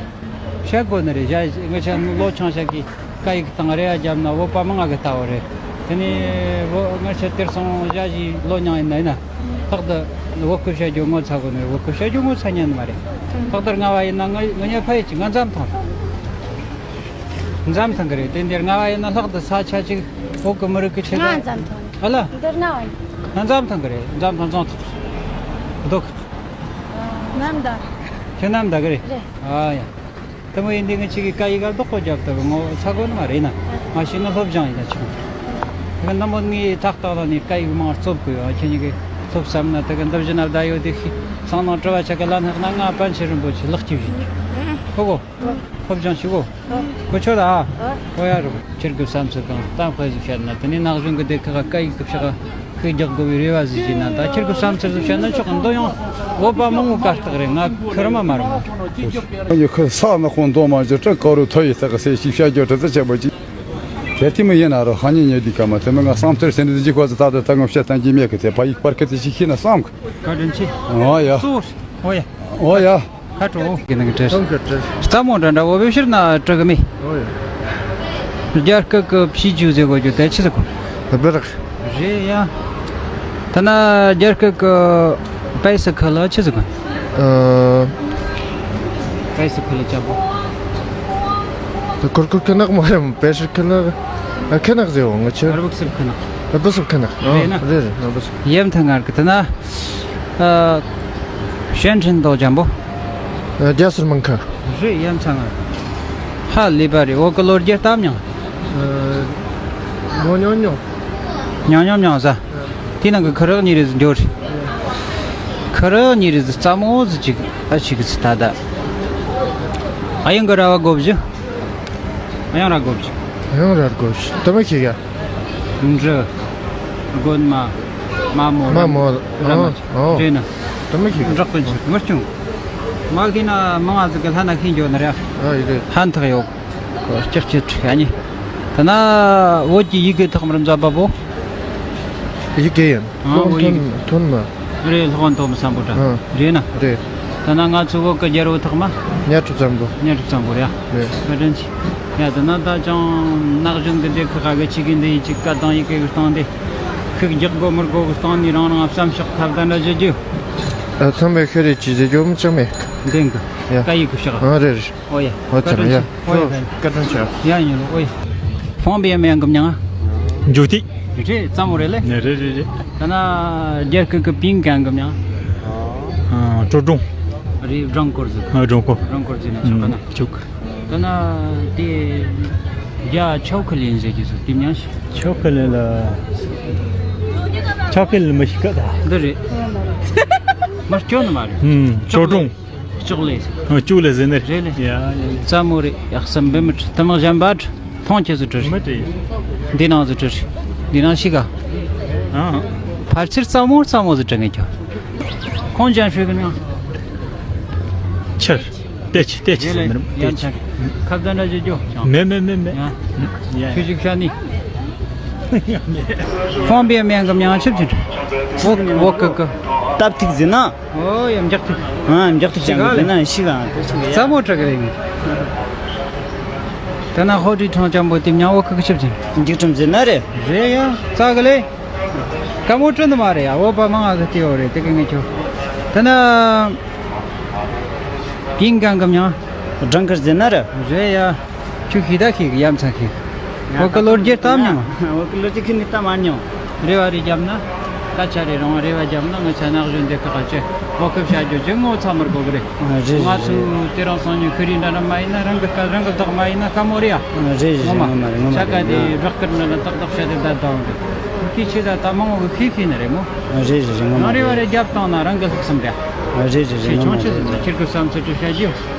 བཤད་དགོས་ནི་རེད། ཞག་ང་ཆ་ལོ་ཆུང་ཤག་གི་སྐད་ཡིག་དང་རེ་བ་བརྒྱབ་ན་བོད་པ་མང་ང་གི་ལྟ་བུ་རེད། དེ་ནས་བོད་ང་ཆ་དེར་སོང་ཞག་བཞི་ལོ་མྱང་ཡིན་ན་ཡིན་ན། ལྷག་ཏུ་བོད་སྐད་བཤད་རྒྱུ་ངོ་ཚ་དགོས་ནི་རེད། བོད་སྐད་བཤད་རྒྱུ་ངོ་ཚ་ཉན་ནི་མ་རེད། ལྷག་ཏུ་རྔ་བ་ཡིན་ན་ང་ང་ཉག་ཕ་ཡི་ཅིག་ང་འཛམ་ཐང་རེད། འཛམ་ཐང་གི་རེད། དེ་འདིར་རྔ་བ་ཡིན་ན་ལྷག་ཏུ་ས་ཆ་ཅིག་བོད་ཀྱི་མི་རིགས་ཀྱི་ཆེད་དུ། ང་འཛམ་ཐང་རེད། ཨ་ལ། འདིར་རྔ་བ་ཡིན། ང་འཛམ་ཐང་གི་རེད། འཛམ་ཐང་རྫོང་ཐང་རྡོ་ཁག་ནམ་ཟླ། ཁྱོད་ནམ་ཟླ་གི་རེད། རེད། ཨ་ཡ། དེ་མོ་ཡིན་དུས་ངས་ཁྱེད་ཀྱི་སྐད་ཡིག་ག་རྡོག་པོ་རྒྱབ་ཐུབ་ངོ་ཚ་དགོས་ནི་མ་རེད་ན། ང་ཤེས་ན་སློབ་སྦྱོང་ཡིན་ན་ཆོག་དེ་ག་ནམ་མོ་ངས་ཏག་ཏག་ལ་ནས་སྐད་ཡིག་མང་རྩོབ་དགོས་ཡོད། ཁྱེད་གཉིས་ཀྱིས་སློབ་བསམ་ན་དེ་ག་འདི་བཞིན་ན་བསྡད་ཡོད་དེ་ཤི་སང་ནང་དྲི་བ་ཆ་ག་ལ་ནག་ན་ང་པན་ཆེ་རིན་པོ་ཆེ་ལག་སྐྱིབས་ཡིན་ཁོ་གོ། སློབ་སྦྱོང་ཞུ་གོ། ཨོ། གོ་ཆོད་ཨ། ཨོ། ཨོ་ཡ་རུ། ཁྱེད་ཀྱི་བསམ་ཚུལ་དང་གཏམ་དཔེ་ཟིག་བཤད་ན་དེ་ནས་ན་གཞོན་གྱི་སྡེ་ཁག་སྐད་ཡིག་གི་ཕྱོགས་ཤུགས་རྒྱག་དགོས་པའི་རེ་བ་ཟིག་བྱས་ན། ད་ཁྱེད་ཀྱི་བསམ་ཚུལ་ཟིག་བཤད་ན་ཆོག་འདི་ཡང་བོད་པ་མང་བོ་དཀའ་རྟགས་རེད། ང་ཁེར་མ་མ་རུང་། ཡོད་ཁུ་ས་ནག་པོ་འདོ་མ་བྱེད་སྤྲིན་དཀར་རུ་ཐོ་ཡི་ཐག་གི་སེ་ཞིག་བཤད་རྒྱུ་དྲི་ཚ་ཆེན་པོ་ཅིག་དེ་དེ་མི་ཡིན་ན་རུ་ཧ་ཉེ་ཉེ་དུས་ཀ་མ་དེ་མི་ང་བསམ་ཚུལ་ཟིན་འདི་ཅིག་ཁོ་ཚོ་ད་དུ་ད་ངོ་བཤད་སྟངས་ཀྱི་མེད་གི་དེ་ཕ་ཡིག་པར་ཁི་དེ་ཞིག་ཤེས་ན་བསམ་གི། བཀའ་དྲིན་ཆེ། ཨོ་ཡ། ཨོ་ཡ། ཁ་དྲོ། གི་ནང་གི་བྲེལ། ཐམས་ཅད་བྲེལ། རྟ་མོ་འདྲ་འདྲ་བོ་བེ་ཕྱིར་ན་སྤྲུག་གི་མེད། ཨོ་ཡ། རྒྱ་སྐད་ཀྱི་ཕྱི་རྒྱུ་ཟེར་གོ་རྒྱུ་དེ་ཆི་ཟེར་གོ། སྦི་རག་རེད་ཡ། ད་ན་རྒྱ་སྐད་ཀྱི་བའི་སི་ཁལ་ལ་ཆི་ཟེར་གོ། ཨ། བའི་སི་ཁལ་ལ་ཅ་པོ། ད་གུར་གུར་ཁེ་ནག་མ་རེད། བའི་སི་ཁལ་ལ་ཁེ་ནག་ཟེར་བ་ང་ཆེ། ཨ་ར་བུ་སི་ཁེ་ནག་ཨ་བུ་སི་ཁེ་ནག་རེད་ན། རེད་རེད། ཨ་བུ་སི་ཁེ་ཡ་མཚན་ང་རེད། ད་ན། ཨ། ཞན་ཁྲིན་དོ་ཇམ་པོ། ཨ། རྒྱ་ཟུར་མང་ཁ། རེད་ཡ་མཚན་ང་རེད། ཧ་ལས་པ་རེད། འོ་ཀ་ལོ་རྒྱུ་གཏམ་མྱང་། ཨ། མོ་ཉོ་ཉོ། ཉོ་ཉོ་མྱང་ཟ། དེ་ནང་གི་ཁ་རག་གཉིས་རེ་ཟིག་འབྱོར་རེད། ཁ་རག་གཉིས་རེ་ཟིག་རྩ་མོ་ཟིག་ཅིག་ཨ་ཅིག་གི་ཚི་ད་ད། ཨ་ཡང་གི་ར་བ་གོ་བཞི། ཨ་ཡང་ར་གོ་བཞི། ཨ་ཡང་ར་གོ་བཞི། ད་མ་ཁྱེད་ཡ། འབྲི། རྒོད་མ། མ་མོ། མ་མོ། ར་མ། ཨོ། ཨོ། རེད་ན། ད་མ་ཁྱེད་ཡ། འབྲག་པན་ཆུ་ངར་ཆུང་། མ་ཁྱེད་ན་མང་ང་ཟིག་གི་ལྷ་ན་ཁྱེད་འགྱོ་ན་ར། ཨ་ཡི་རེད། ཧན་ཐག་ཡོད། ཀྱག་ཀྱི་ཁྲི་ཨ་ནི། ད་ན་བོད་ཀྱི་ཡི་གེ་ཐོག་མར་མཛད་པ་པོ། ཡི་གེ་ཡིན། ཨ་བོད་ཡི་གེ། ཐོན་མ། རེད། ལྷག་དོན་མ་བསམ་པོ་ད། ཨ། རེད་ན། རེད། ད་ན་ང་ཚོ་བོད་ཀྱི་རྒྱལ་བོ་ཐོག་མ། གཉའ་ཁྲི་བཙན་པོ། གཉའ་ཁྲི་བཙན་པོ་རེད། རེད། བཀའ་དྲིན་ཆེ། ཡ་ད་ན་ད་ཅང་ནག་གཞུང་གི་འདི་ཁག་གི་ཆི་གི་འདི་ཡི་ཅིག་བཀའ་དང་ཡི་གེ་གི་སྟེང་འདི། ཤུགས་རྒྱག་དགོ་མི་དགོ་གི་སྟེང་ནས་རང་རང་བསམ་ཤོག་ཐབས་ད་འདྲ་བྱེད་རྒྱུ། ཨ། ཚང་མས་ཤེས་རེ་ཅི་ཟེར་རྒྱུ་མི་ཅང་མེད། འདེང་གི་ཡ། བཀའ་ཡི་གི་ཤག་ཨ་རེད་རེད། ཨོ་ཡ། ཨོ་ཚར་ཡ། བཀའ་དྲིན་ཆེ། ཨོ་ཡ། བཀའ་དྲིན་ཆེ། ཡ་ཡིན་ལོ། ཨོ་ཡ། ཧྥང་པི་ཡ་མེ་ཡང་གི་མྱང་། འཇུ་ཏི། རེད་རེད། ཙམ་མོ་རེད་ལེ། ནེ་རེད་རེད་རེད། ད་ན་རྒྱ་སྐད་ཀྱི་པིང་གང་གི་མྱང་། ཨ། ཀྲོ་ཀྲུང་། རེད། བྲང་འཁོར་ཟིག་ཨ། བྲང་འཁོར། བྲང་འཁོར་ཟིག་ན་ཆོག་ག་ན། ཨུམ། ཆོག་ད་ན་དེ་རྒྱ་ཆོ་ཁི་ལིན་ཟེར་གྱི་སུ་དེ་མྱང་ཤི། ཆོ་ཁི་ལིན་ལ། ཆོ་ཁི་ལིན་མི་ཤི་ཀ་ད། འདི་རེད། མ་སྐྱོ་ནི་མ་རེད། ཨུམ། ཀྲོ་ཀྲུང་། ཅོག་ལེ། ཨ། ཅོག་ལེ་ཟེར་ནི་རེད་ལེ། ཡ་ཡ་ཡ། ཙམ་མོ་རེད། ཡག་སམ་བེ་མི་ཁྲི་ཐ་མག་གཞན་པ་ཕོང་ཁྱེད་ཚོ་བྲི་རེད། མི་བྲི། འདི་ནང་ཚོ་བྲི་རེད། འདི་ནང་ཤི་ག་ཨ། ཕལ་ཆེར་ཙམ་མོ་ཙམ་མོ་ཟིག་བྲི་ངེས་ཀྱང་། ཁོང་ཅང་ཤོད་གི་ནང་། ཕྱིར། ཏེ་ཆི་ཏེ་ཆི་ཟེར་ནི་རེད། ཡ་ཏེ་ཆི། ཁ་བརྡ་འདྲ་བྱེད་རྒྱུ་ཅང་། མེད་མེད་མེད་མེད། ཡ། ཡ་ཁྱོད་ཅིག་ཤ་ནི། ཧྥང་པི་ཡ་མེ་ཡང་གི་མྱང་ཆིབ་ཆིབ། འོ་འོ་ཀི་ཀི། སྟབས་ཐིག་ཟེར་ན། ཨོ་ཡ། འཇག་ཐུབ། ཨ། འཇག་ཐུབ་ཅན་གི་ཟེར་ན་ཤི་ག་ཨ་དེ་ཤི་ག་ཡ། ཙམ་མོ་དྲག་གི་རེད། ད་ན་ཧོ་ཀྲི་ཁྲང་ཅམ་པོ་དེ་མྱང་འོ་ཀི་ཀི་ཆིབ་ཆིབ། འཇིགས་ཁྲིམས་ཟེར་ན་རེད། རེད་ཡ། ཙག་གི་ལེ། ཀ་མོ་ཀྲི་འདི་མ་རེད་ཡ། འོ་པ་མང་ང་གི་ལྟེ་འོ་རེད་དེ་གི་ངེད་ཆོ། ད་ན། པིང་གང་གི་མྱང་། སྦྲང་དཀར་ཟེར་ན་རེད། རེད་ཡ། ཁྱོད་ཤེས་ད་ཤེས་གི་ཡ་མཚན་ཤེས། འོ་ཀི་ལོ་རྒྱུས་གཏམ་མྱོང་། འོ་ཀི་ལོ་རྒྱུས་ཁྱོད་ནི་གཏམ་མ་མྱོང་། རེ་བ་རེ་བརྒྱབ་ན། ད་ཆ་རེ་རང་རེ་བ་བརྒྱབ་ན་ང་ཆ་ནག་གཞོན་འདི་ཁ་ཁ་ཆེ་འོ་ཀི་བྱ་རྒྱུ་ཅི་ངོ་ཚ་མར་གོ་གི་རེད། རེད་ང་ཚོ་རེད་རེད། དེ་རང་སང་ཉིན་ཁི་རི་འདྲ་འདྲ་མ་ཡིན་ན་རང་གི་སྐད་རང་གི་བདག་མ་ཡིན་ན་དཀའ་མོ་རེད་ཡ། རེད་རེད། ངོ་མ་རེད་ངོ་མ་རེད། ཆ་ག་དེ་རག་སྐད་འདྲ་ལ་ཏག་ཏག་བྱ་དེ་ད་དང་རེད། ཁི་ཆེ་ད་ད་མང་བོ་གི་ཁི་ཁི་ནི་རེད་མོ། རེད་རེད་རེད། ངོ་མ་རང་རེ་བ་རེད། རེ་བརྒྱབ་བཏང་ན་རང་གི་ལྷག་བསམ་རེད། རེད་རེད་རེད། ཆེ་ངོ་མ་ཆུང་ཆེ་རེད། ཟིན་ན་ཁྱེད་ཀྱི་བསམ་ཚུལ་དྲི་བཤད་རྒྱུ།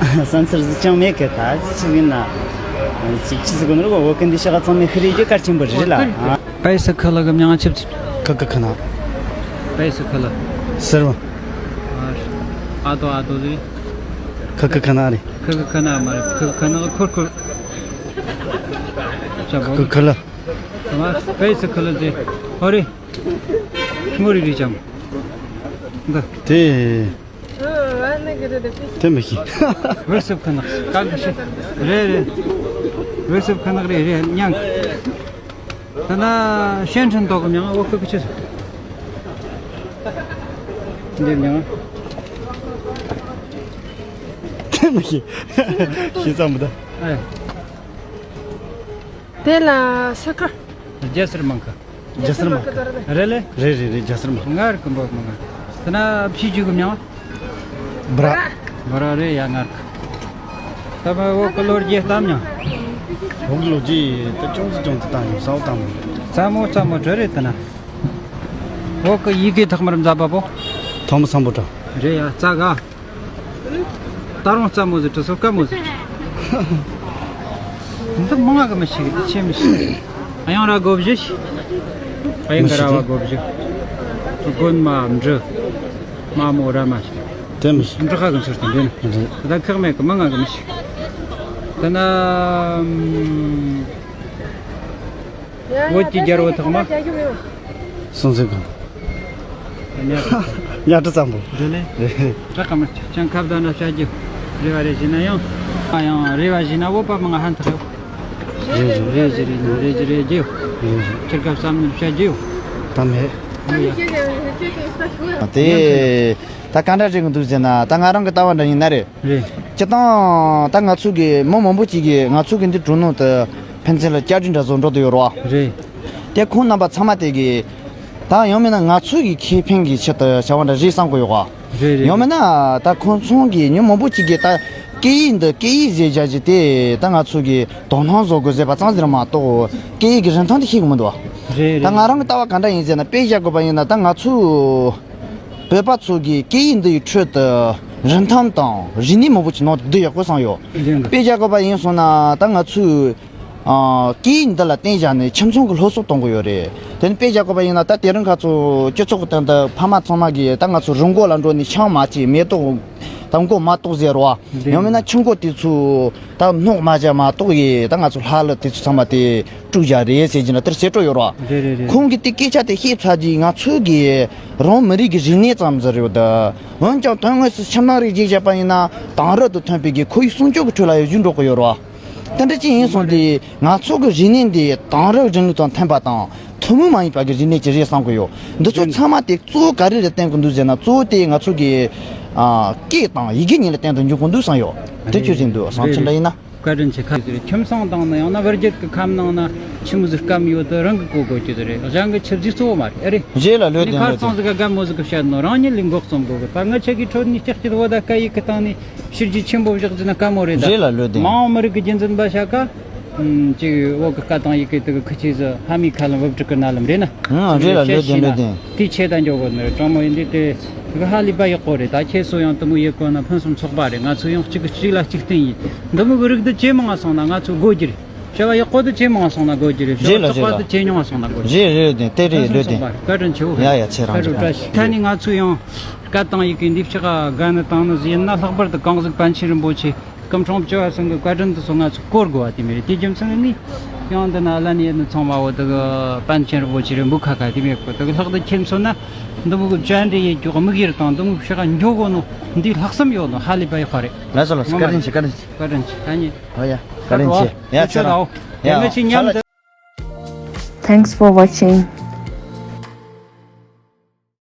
བསམ་ཚུལ་ཟིག་ཅང་མེད་གི་ད་ཅི་ཟིག་ཡིན་ན། ཅིག་ཅི་ཟིག་གོ་ནོར་བོ་ཀན་འདི་ཤ་ག་ཚང་མས་ཤི་རེ་རྒྱུ་གར་ཆེན་པོ་རེད་ལ། པའི་སི་ཁི་ལ་གི་མྱང་ཆིབ་ཆིབ། ཁི་ཁི་ཁི་ན། པའི་སི་ཁི་ལ། ཟེར་བ། ཨ་དོ་ཨ་དོ་ལི། ཁི་ཁི་ཁི་ན་རེད། ཁི་ཁི་ཁི་ན་མ་རེད། ཁི་ཁི་ཁི་ན་ཁུར་ཁུར། ཁི་ཁི་ཁི་ལ། པའི་སི་ཁི་ལ་དེ། ཧོ་རེ། ངོ་རེ་རེ་ཅང་། འདི། དེ། དེ་མི་ཤེས། ཝེ་སབ་ཁ་ནག་ག་གི་ཤེས། རེད་རེད། ཝེ་སབ་ཁ་ནག་རེད་རེད་མྱང་། ད་ན་ཤན་ཁྲིན་ཏོག་གི་མྱང་འོ་ཁ་གི་ཆེ། འདི་མྱང་། དེ་མི་ཤེས། ཤེས་ཙམ་མི་ད། ཨེ། དེ་ལ་སི་ཁར། རྒྱ་སེར་མང་ཁ། རྒྱ་སེར་མང་ཁ། རེད་ལེ། རེད་རེད་རེད། རྒྱ་སེར་མང་ཁ། ངར་གི་འབོག་མང་ཁ། དེ་ན་ཕྱི་རྒྱུ་གི་མྱང་། བྲ། བྲ་རེད་ཡ་ངར་གི། ད་པ་འོ་ཀི་ལོ་རྒྱས་གཏམ་མྱང་། འོ་ཀི་ལོ་རྒྱས་ད་ཅུང་ཙི་ཅུང་ཙི་བཏང་ཡོང་ས་འོ་བཏང་མོ། ཙམ་མོ་ཙམ་མོ་བྲ་རེད་དེ་ན། འོ་ཀི་ཡི་གེ་ཐོག་མར་མཛད་པ་པོ། ཐོག་མ་སམ་བྷོ་ཊ། རེད་ཡ་ཙག་ག་ད་རུང་རྩ་མོ་ཟིག་བྲི་སོ་དཀའ་མོ་ཟིག་འདི་མང་ང་གི་མི་ཤེས་གི་ཆེ་མི་ཤེས། ཨ་ཡང་ར་གོ་བཞི་ཤི། ཨ་ཡང་ག་ར་བ་གོ་བཞི། དགོན་མ་འབྲི། མ་མོ་ར་མ་ཤི། དེ་མི་ཤེས། འབྲི་ཁ་གི་ཚུལ་དུ་འདི་ནི། ད་ཁག་མེད་གི་མང་ང་གི་མི་ཤེས། ད་ན། བོད་ཀྱི་རྒྱལ་པོ་ཐོག་མ། སྲོང་བཙན་སྒམ་པོ། གཉའ་ཁྲི་བཙན་པོ། རེད་ལེ། རེད། བཀྲ་ཁ་མ་ཅང་ཁ་བརྡ་འདྲ་བྱ་རྒྱུ། རེ་བ་རེ་བཞིན་ན་ཡང་། ཨ་ཡང་རེ་བ་བཞིན་ན་བོད་པ་མང་ང་ཧན་ཐག་ཡོད། རེད་རེད་རེད་རེད་རེད་རེད་རེད་རེད་རེད། ཁྱེད་ཀ་བསམ་ནས་བཤད་རྒྱུ་ཡོད། ད་མེད། ཡོད་ཡ། དེ་ད་ག་འདྲ་རེད་གི་འདུག་ཟེར་ན། ད་ང་རང་གི་ལྟ་བ་འདྲ་ཡིན་ན་རེད། རེད། སྤྱིར་བཏང་ད་ང་ཚོ་གི་མི་མང་པོ་ཅིག་གིས་ང་ཚོ་གི་འདི་གྲོ་ནང་དུ་ཕན་ཚུན་ལ་བསྐྱར་སྒྲིག་འདྲ་བཟོ་འགྲོ་དུ་ཡོད་རེད་བ། རེད། དེ་ཁོང་རྣམ་པ་ཚང་མ་དེ་གི་ད་ཡང་མིན་ན་ང་ཚོ་གི་ཁེ་ཕན་གི་ཆེད་དུ་བྱ་བ་འདྲ་རེད་བསམ་གི་ཡོད་བ། རེད་རེད། ཡང་མིན་ན་ད་ཁོང་ཚོང་གི་མི་མང་པོ་ཅིག་གིས་ད་སྐད་ཡིག་འདི་སྐད་ཡིག་ཟེར་བྱ་ཅིག་དེ་ད་ང་ཚོ་གི་དོ་སྣང་བཟོ་དགོས་ཟེར་བ་ཙམ་ཟེར་མ་གཏོགས་སྐད་ཡིག་གི་རིན་ཐང་དེ་ཤེས་གི་མི་འདུག་བ། རེད་རེད། ད་ང་རང་གི་ལྟ་བ་ག་འདྲ་ཡིན་ཟེར་ན། དཔེ་བཞག་དགོས་པ་ཡིན་ན་ད་ང་ཚོ་བོད་པ་ཚོ་གི་སྐད་ཡིག་འདི་ཡི་ཁྲོད་དུ་རིན་ཐང་དང་རིག་གནས་མང་པོ་ཅིག་ནང་དུ་བསྡུ་ཡག་པོ་བསམ་ཡོད། རེད། དཔེ་བཞག་དགོས་པ་ཡིན་སོང་ན་ད་ང་ཚོས་ཨ། སྐད་ཡིག་འདི་ལ་བརྟེན་བཞག་ནས་ཁྱིམ་ཚང་གི་སློབ་གསོ་གཏོང་གི་ཡོད་རེད། དེ་ནི་དཔེ་བཞག་དགོས་པ་ཡིན་ན་ད་དེ་རིང་ཁ་ཚོ་སྤྱི་ཚོགས་ཀྱི་སྟེང་དུ་ཕ་མ་ཚང་མ་གིས་ད་ང་ཚོ་རི་མགོ་ལ་འགྲོ་ནས་ཆང་མ་བཅད། མེ་ཏོག་ད་མགོ་མ་གཏོགས་ཟེར་བ། རེད། ཡང་མིན་ན་ཆུ་མགོ་དེ་ཚོ་ད་སྣོག་མ་བྱ་མ་གཏོགས་ཡེ་ད་ང་ཚོ་ལྷ་ཀླུ་དེ་ཚོ་ཚང་མ་དེ་དཀྲུག་བཞག་རེད་ཟེར་གྱི་ན་དེར་ཟེར་སྤྲོ་ཡོད་ར། རེད་རེད་རེད། ཁོང་གིས་དེ་སྐད་ཆ་དེ་བཤད་ཚར་རྗེས་ང་ཚོ་གི་རང་མི་རིགས་ཀྱི་རིག་གནས་ཙམ་ཟེར་ཡོད་ད། འོན་ཀྱང་དོན་དངོས་སུ་ཁྱིམ་ནང་རིག་གཞས་བཤད་པ་ཡིན་ན་དེང་རབས་དང་མཐུན་པའི་གི་ཁོར་ཡུག་སྲུང་སྐྱོབ་ཀྱི་ཁྲོད་ལ་ཡང་བཞུགས་འགྲོ་གི་ཡོད་ར། དེ་འདྲ་ཅིག་ཡིན་སོང་དུས་ང་ཚོ་གི་རིག་གནས་འདི་དེང་རབས་རིང་ལུགས་དང་མཐུན་པ་དང་ཐུན་མོང་མ་ཡིན་པ་གི་རིག་གནས་ཅིག་རེད་བསམ་གི་ཡོད། འདི་ཚོ་ཚང་མ་དེ་གཙོ་བོ་ག་རེ་ལ་བརྟེན་གི་འདུག་ཟེར་ན། གཙོ་བོ་དེ་ང་ཚོ་གི་ཨ། སྐད་དང་ཡི་གེ་གཉིས་ལ་བརྟེན་དུ་འཇུག་གི་འདུག་བསམ་ཡོད། དེ་ཁྱོད་ཀྱི་འདུག་བསམ་ཚུལ་འདྲ་ཡིན་ན། བཀའ་དྲིན་ཆེ། ཁ་ཟེར་ཁྱིམ་ཚང་དང་ན་ཡང་ན་བར་རྒྱུད་ཀྱི་ཁམས་ནང་ན་ཆི་མོ་ཟིག་སྐམ་ཡོད་དུ་རང་གི་གོ་དགོས་ཀྱི་རེད། གཞན་གྱི་ཆི་ཟིག་གཙོ་བོ་མ་རེད། ཨེ་རེད། རེད་ལ་ལོས་ནི་དེ་ཁ་ལོས་ཚང་དེ་ཟིག་ག་དགའ་མོ་ཟིག་གི་བཤད་ནོ་རང་ཉིད་ལས་འགོག་རྩོམ་དགོས་གི། ད་ང་ཆ་གི་ཁྲོད་ནས་ལྕགས་ཀྱི་བོ་ད་སྐད་ཡིག་གི་སྟེང་ནས་ཕྱི་རྒྱལ་ཆེན་པོ་བཞག་ཟིན་ན་དཀའ་མོ་རེད་ད། རེད་ལ་ལོས་དེ། མ་འོངས་མི་རིགས་ཀྱི་རྒྱུན་འཛིན་པ་ཤ་ཀ་ཅིག་བོད་ཀྱི་སྐད་དང་ཡི་གེ་དེ་གི་ཁི་ཆེ་ཟི་ཕ་མའི་ཁ་ལ་བུབ་ཕྲུག་གི་རྣ་ལམ་རེད་ན། ཨང་། རེད་ལ་ལོས་དེ་ལོས་དེ། དེའི་ཆེད་དུ་འཇོག་གོ་ནི་རེད། དྲང་མོ་ཡིན་དུས་དེ་གི་ཧ་ལས་པ་ཡག་པོ་རེད། ད་ཁྱེད་ཚོ་ཡང་དུ་མོ་ཡེ་གོ་ན་ཕུན་སུམ་ཚོགས་པ་རེད། ང་ཚོ་ཡང་གཅིག་གིས་གཅིག་ལ་གཅིག་བརྟེན་ཡིན། འདི་མོ་གི་རིགས་འདི་ཇེ་མང་ང་སོང་ན་ང་ཚོ་དགོས་རྒྱུ་རེད། བྱ་བ་ཡག་པོ་འདི་ཇེ་མང་ང་སོང་ན་དགོས་རྒྱུ་རེད། བྱ་བ་རེད་ལ་ཚོགས་པ་རེད་ལ། འདི་ཇེ་ཉུང་ང་སོང་ན་དགོས་རྒྱུ་རེད། རེད་རེད་དེ་དེ་རེད་ཕུན་སུམ་ལོས་དེ། ཚོགས་པ་རེད། བཀའ་དྲིན་ཆེ་བོ། ཡ་ཡ་ཚེ་རང་བཀའ་དྲིན་ཆེ། ཁ་ནས་ང་ཚོ་ཡང་སྐད་དང་ཡི་གེ་འདི་ཕྱི་ག་དགའ་ནི་དང་ནི་ཟིན་ན་ལྷག་པར་དུ་གང་ཟིག་པཎ་ཆེན་རིན་པོ་ཆེ་སྐུ་ཕྲེང་བཅུ་བ་ཚང་གི་བཀའ་དྲིན་དུ་སོང་ང་ཚོ་བསྐོར་དགོས་པ་དེ་མི་རེད། དེ་རྒྱུ་མཚན་ནི་ཡང་འདི་ན་ལ་ནི་ཡེ་ནི་ཚང་མ་བོ་དུ་གི་པཎ་ཆེན་རིན་པོ་ཆེ་རེད་འབུ་ཁ་ཁ་དེ་མེད་གོ། དུ་གི་ལྷག་ཏུ་ཁྱིམ་སོ་ན་འདི་མོ་གི་བཅར་འདྲི་ཡེ་རྒྱུ་དམིགས་ཡུལ་དང་འདི་མོ་ཕྱི་ག་འགྱོ་གོ་ནོ་འདི་ལྷག་བསམ་ཡོད་ནོ་ཧ་ལས་པ་ཡག་པ་རེད། ལགས་སོ་ལགས་སོ། བཀའ་དྲིན་ཆེ། བཀའ་དྲིན་ཆེ། བཀའ་དྲིན་ཆེ། ཁ་ཉེ། ཨོ་ཡ། བཀའ་དྲིན་ཆེ། ཡ་ཚེ་རང་། ཡ་ང་ཆེ་མཉམ་དུ། Thanks for watching.